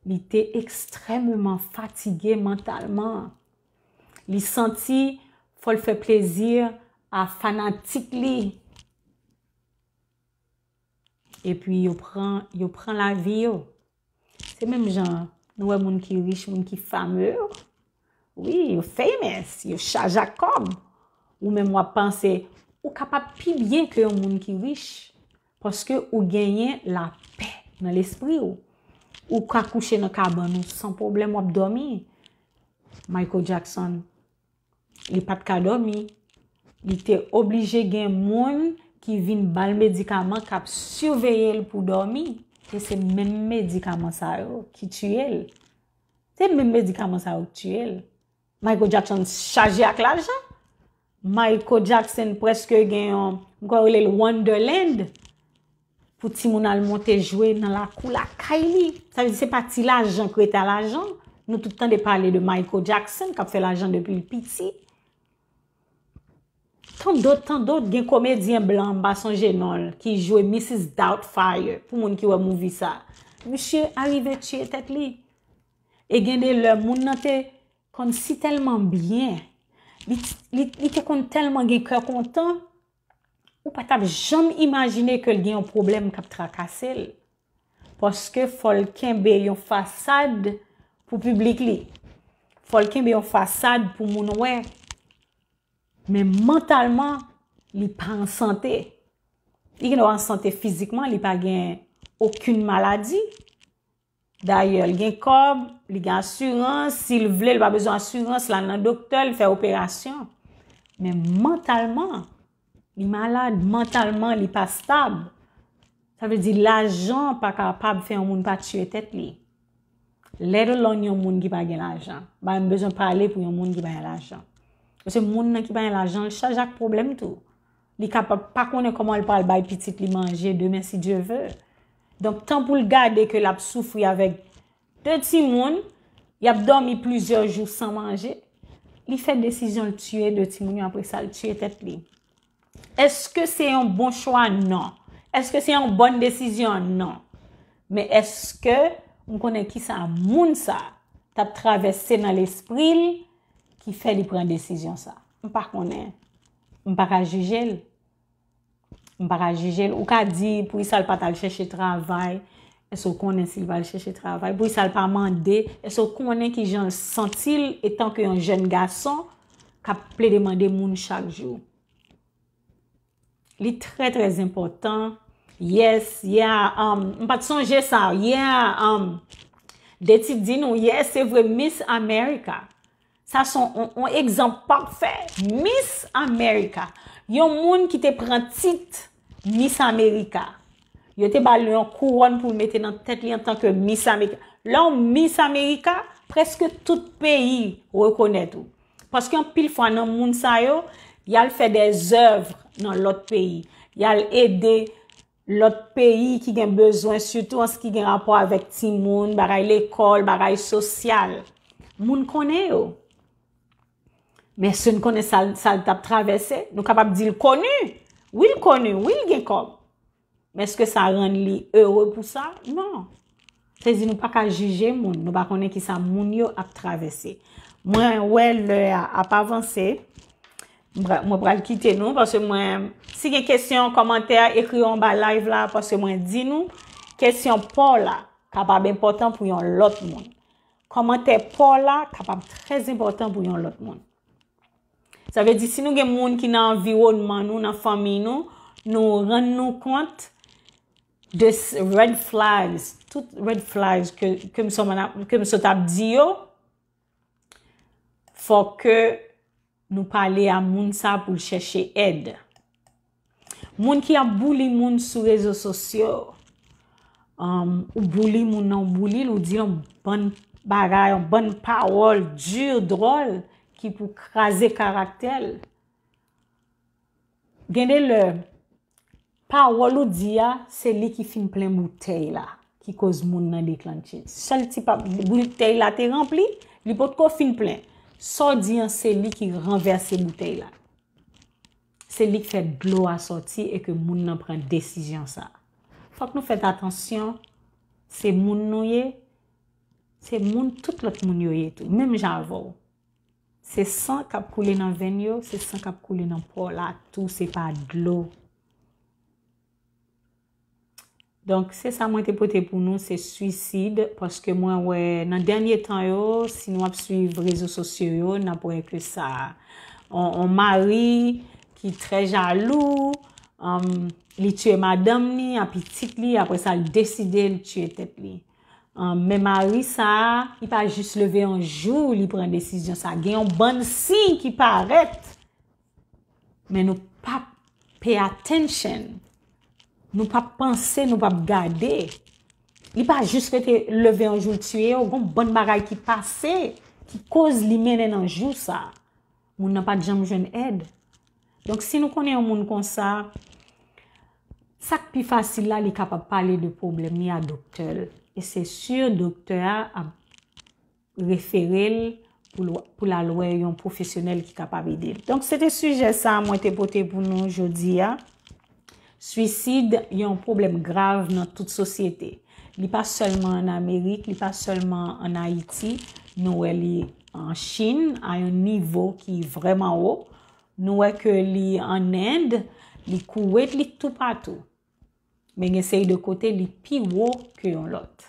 Li te ekstrèmeman fatige mantalman. Li santi fò l fè plezi a fanatik li. Epi yo pran, yo pran lavi yo. Se menm jan nou wè moun ki rich, moun ki fame yo. Wi, yo famous, yo chaje ak kòb. Ou menm w ap panse ou kapab pi byen ke yon moun ki rich. Paske ou genyen lapè nan lespri w. Ou ka kouche nan kabann ou san pwoblèm, w ap dòmi. Michael Jackson, li pa t ka dòmi. Li te oblije gen moun ki vin ba l medikaman k ap siveye l pou dòmi. E se menm medikaman sa yo ki tiye l. Se menm medikaman sa yo k tiye l. Michael Jackson chaje ak lajan. Michael Jackson prèske gen yon, m kwè yo rele l Wonderland, pou timoun al monte jwe nan lakou lakay li. Sa vle di se pa ti lajan k rete a lajan. Nou tout tande pale de Michael Jackson k ap fè lajan depi l piti. Tandot, tandot, gen komedyen blan, m pa sonje non l, ki jwe Missus Doubtfire, pou moun ki wè movie sa. Misye arive tiye tèt li. E gen de lè, moun nan te konn si tèlman byen, li, li, li te konn tèlman gen kè kontan, ou pa t ap janm imajine ke l gen yon pwoblèm k ap trakase l. Paske fò l kenbe yon fasad pou piblik li. Fò l kenbe yon fasad pou moun wè. Men mantalman, li pa an sante. Li gen dwa an sante fizikman, li pa gen okenn maladi. Dayè, li gen kòb, li gen asirans. Si l vle, li pa bezwen asirans, l al nan doktè, li fè operasyon. Men mantalman, li malad, mantalman, li pa stab. Sa vle di lajan pa kapab fè yon moun pa tiye tèt li. Let alone yon moun ki pa gen lajan. M pa menm bezwen pale pou yon moun ki pa gen lajan. Paske moun nan ki pa gen lajan, l chaje ak pwoblèm tou. Li kapab pa konnen kòman l pral bay pitit li manje demen, si Dye ve. Donk, tan pou l gade ke l ap soufri avèk de timoun, y ap dòmi plizyè jou san manje, li fè desizyon l tiye de timoun yo, apre sa l tiye tèt li. Èske se yon bon chwa? Non. Èske se yon bòn desizyon? Non. Men èske m konnen kisa moun sa t ap travèse nan lespri l ki fè li pran desizyon sa? M pa konnen. M pa ka jije l. M pa ka jije l. Ou ka di, poukisa l pa t al chèche travay? Èske w konnen si l pa al chèche travay? Poukisa l pa mande? Èske w konnen kijan l santi l etanke yon jèn gason k ap plede mande moun chak jou? Li trè, trè enpòtan. Yes, yeah, um, m pa t sonje sa. Yeah, um, de tit di nou, yes, se vre, Miss America. Sa se yon, yon egzanp pafè. Miss America. Yon moun ki te pran tit Miss America. Yo te ba l yon kouwòn pou l mete nan tèt li antanke Miss America. Lè w Miss America, prèske tout peyi rekonèt ou. Paske anpil fwa nan moun sa yo, y al fè dèzèv nan lòt peyi. Y al ede lòt peyi ki gen bezwen, sitou an sa ki gen rapò avèk timoun, bagay lekòl, bagay sosyal. Moun konnen yo. Men èske n konnen sa l, sa l t ap travèse? Nou kapab di l koni. Wi, l koni. Wi, l gen kòb. Men èske sa rann li ere pou sa? Non. Se di nou pa ka jije moun. Nou pa konnen kisa moun yo ap travèse. Mwen wè lè a ap avanse. Mwen pra-, mwen pral kite nou paske mwen, si gen kesyon, kòmantè, ekri yo anba live la paske mwen di nou, kesyon pa w la kapab enpòtan pou yon lòt moun. Kòmantè pa w la kapab trè enpòtan pou yon lòt moun. Sa vle di, si nou gen moun ki nan anviwònman nou, nan fanmi nou, nou rann nou kont de s-, red flags, tout red flags ke, ke m sot ap, ke m sot ap di yo, fò ke nou pale a moun sa pou l chèche èd. Moun ki ap bouli moun sou rezo sosyo, um, ou bouli moun nan, ou bouli l, ou di l yon bann bagay, yon bann pawòl di, dwòl, ki pou kraze karaktè l. Gen de lè, pawòl ou di a, se li ki fin plen boutèy la, ki koz moun nan deklantye. Sèl ti pa, boutèy la te ranpli, li potko fin plen. Sa w di an, se li ki ranvèse boutèy la. Se li k fè dlo a sòti e ke moun nan pran desizyon sa. Fòk nou fè atansyon, se moun nou ye, se moun tout lòt moun yo ye tou, menm jan avè w. Se san k ap koule nan venn yo, se san k ap koule nan pa w la tou, se pa dlo. Donk, se sa mwen te pote pou nou, se swisid, paske mwen wè nan dènye tan yo, si nou ap swiv rezo sosyo yo, n ap wè ke sa, on, on mari ki trè jalou, um, li tiye madanm li, a pitit li, apre sa, l deside l tiye tèt li. Um, men mari sa a, li pa jis leve yon jou, li pran desizyon sa. Gen yon bann siy ki parèt, men nou p ap pay attention. Nou p ap panse, nou p ap gade. Li pa jis rete leve yon jou l tiye yo, gon bann bagay ki pase, ki koz li mennen nan jou sa. Moun nan pa t janm jwenn èd. Donk, si nou konnen yon moun konsa, sa k pi fasil la, li kapab pale de pwoblèm li a doktè l. E se si doktè a ap refere l pou l, pou l al wè yon pwofesyonèl ki kapab ede l. Donk, se te sijè sa a mwen te pote pou nou jodi a. Swisid, yon pwoblèm grav nan tout sosyete. Li pa sèlman ann Amerik, li pa sèlman ann Ayiti. Nou wè li an Chin, a yon nivo ki vrèman wo. Nou wè ke li an End, li Kouwet, li toupatou. Men gen seri de kote, li pi wo ke yon lòt.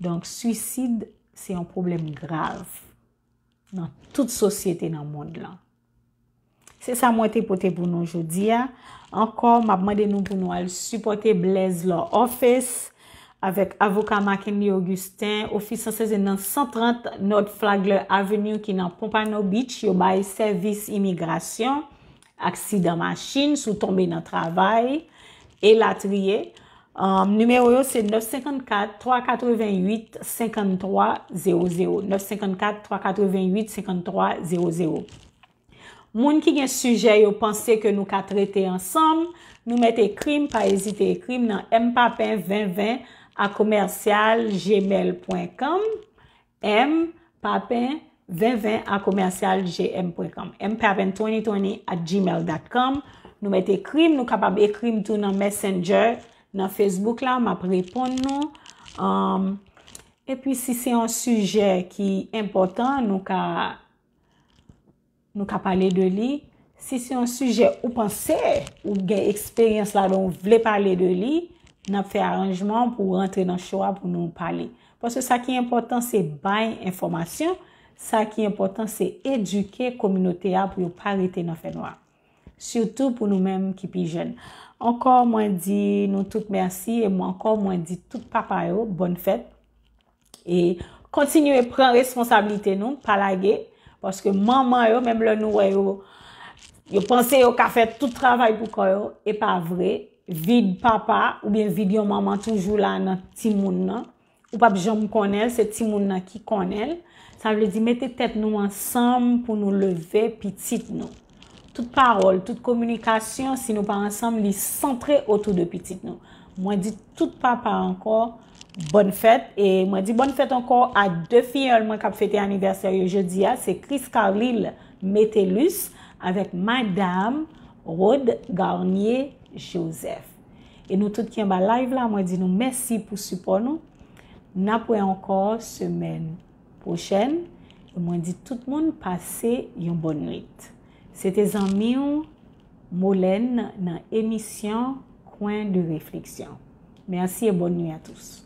Donk, swisid, se yon pwoblèm grav nan tout sosyete nan mond lan. Se sa mwen te pote pou nou jodi a. Ankò, m ap mande nou pou nou al sipòte Blaise Law Office avèk avoka Mackenly Augustin, ofis an seze nan san trant North Flagler Avenue ki nan Pompano Beach. Yo bay sèvis imigrasyon, aksidan machin, si w tonbe nan travay, elatriye. Um, nimewo yo se nèf senkannkat, twa katrevenn uit, senkanntwa zewo zewo. Nèf senkannkat, twa katrevenn uit, senkanntwa zewo zewo. Moun ki gen sijè yo panse ke nou ka trete ansanm, nou mèt ekri m, pa ezite ekri m nan m papen ven ven a commercial gmail point com, m papen ven ven a commercial gmail point com, m papen twenty twenty at gmail dot com. Nou mèt ekri m, nou kapab ekri m tou nan Messenger, nan Facebook la, m ap reponn nou. Um, epi si se yon sijè ki enpòtan, nou ka nou ka pale de li. Si se yon sijè ou panse ou gen eksperyans ladan, ou vle pale de li, n ap fè aranjman pou w rantre nan show a pou nou pale. Paske sa ki enpòtan se bay enfòmasyon, sa ki enpòtan se edike kominote a pou yo pa rete nan fènwa. Sitou pou nou menm ki pi jèn. Ankò, mwen di nou tout mèsi e mwen ankò, mwen di tout papa yo, bòn fèt. E kontinye pran responsablite nou, pa lage, paske manman yo, menm lè nou wè yo, yo panse yo ka fè tout travay pou kò yo, e pa vre. Vid papa oubyen vid yon manman toujou la nan timoun nan. Ou p ap janm konnen l, se timoun nan ki konnen l. Sa vle di mete tèt nou ansanm pou nou leve pitit nou. Tout pawòl, tout kominikasyon, si nou pa ansanm, li santre otou de pitit nou. Mwen di tout papa ankò, bòn fèt. E mwen di bòn fèt ankò a de fiyèl mwen k ap fete anivèsè yo jodi a, se Chris Carlyle Metellus avèk Madam Rod Garnier Joseph. E nou tout ki anba live la, mwen di nou mèsi pou sipò nou. N ap wè ankò semèn pwochèn. E mwen di tout moun pase yon bòn nwit. Se te zanmi w, Molène, nan emisyon Coin de réflexion. Merci et bonne nuit à tous.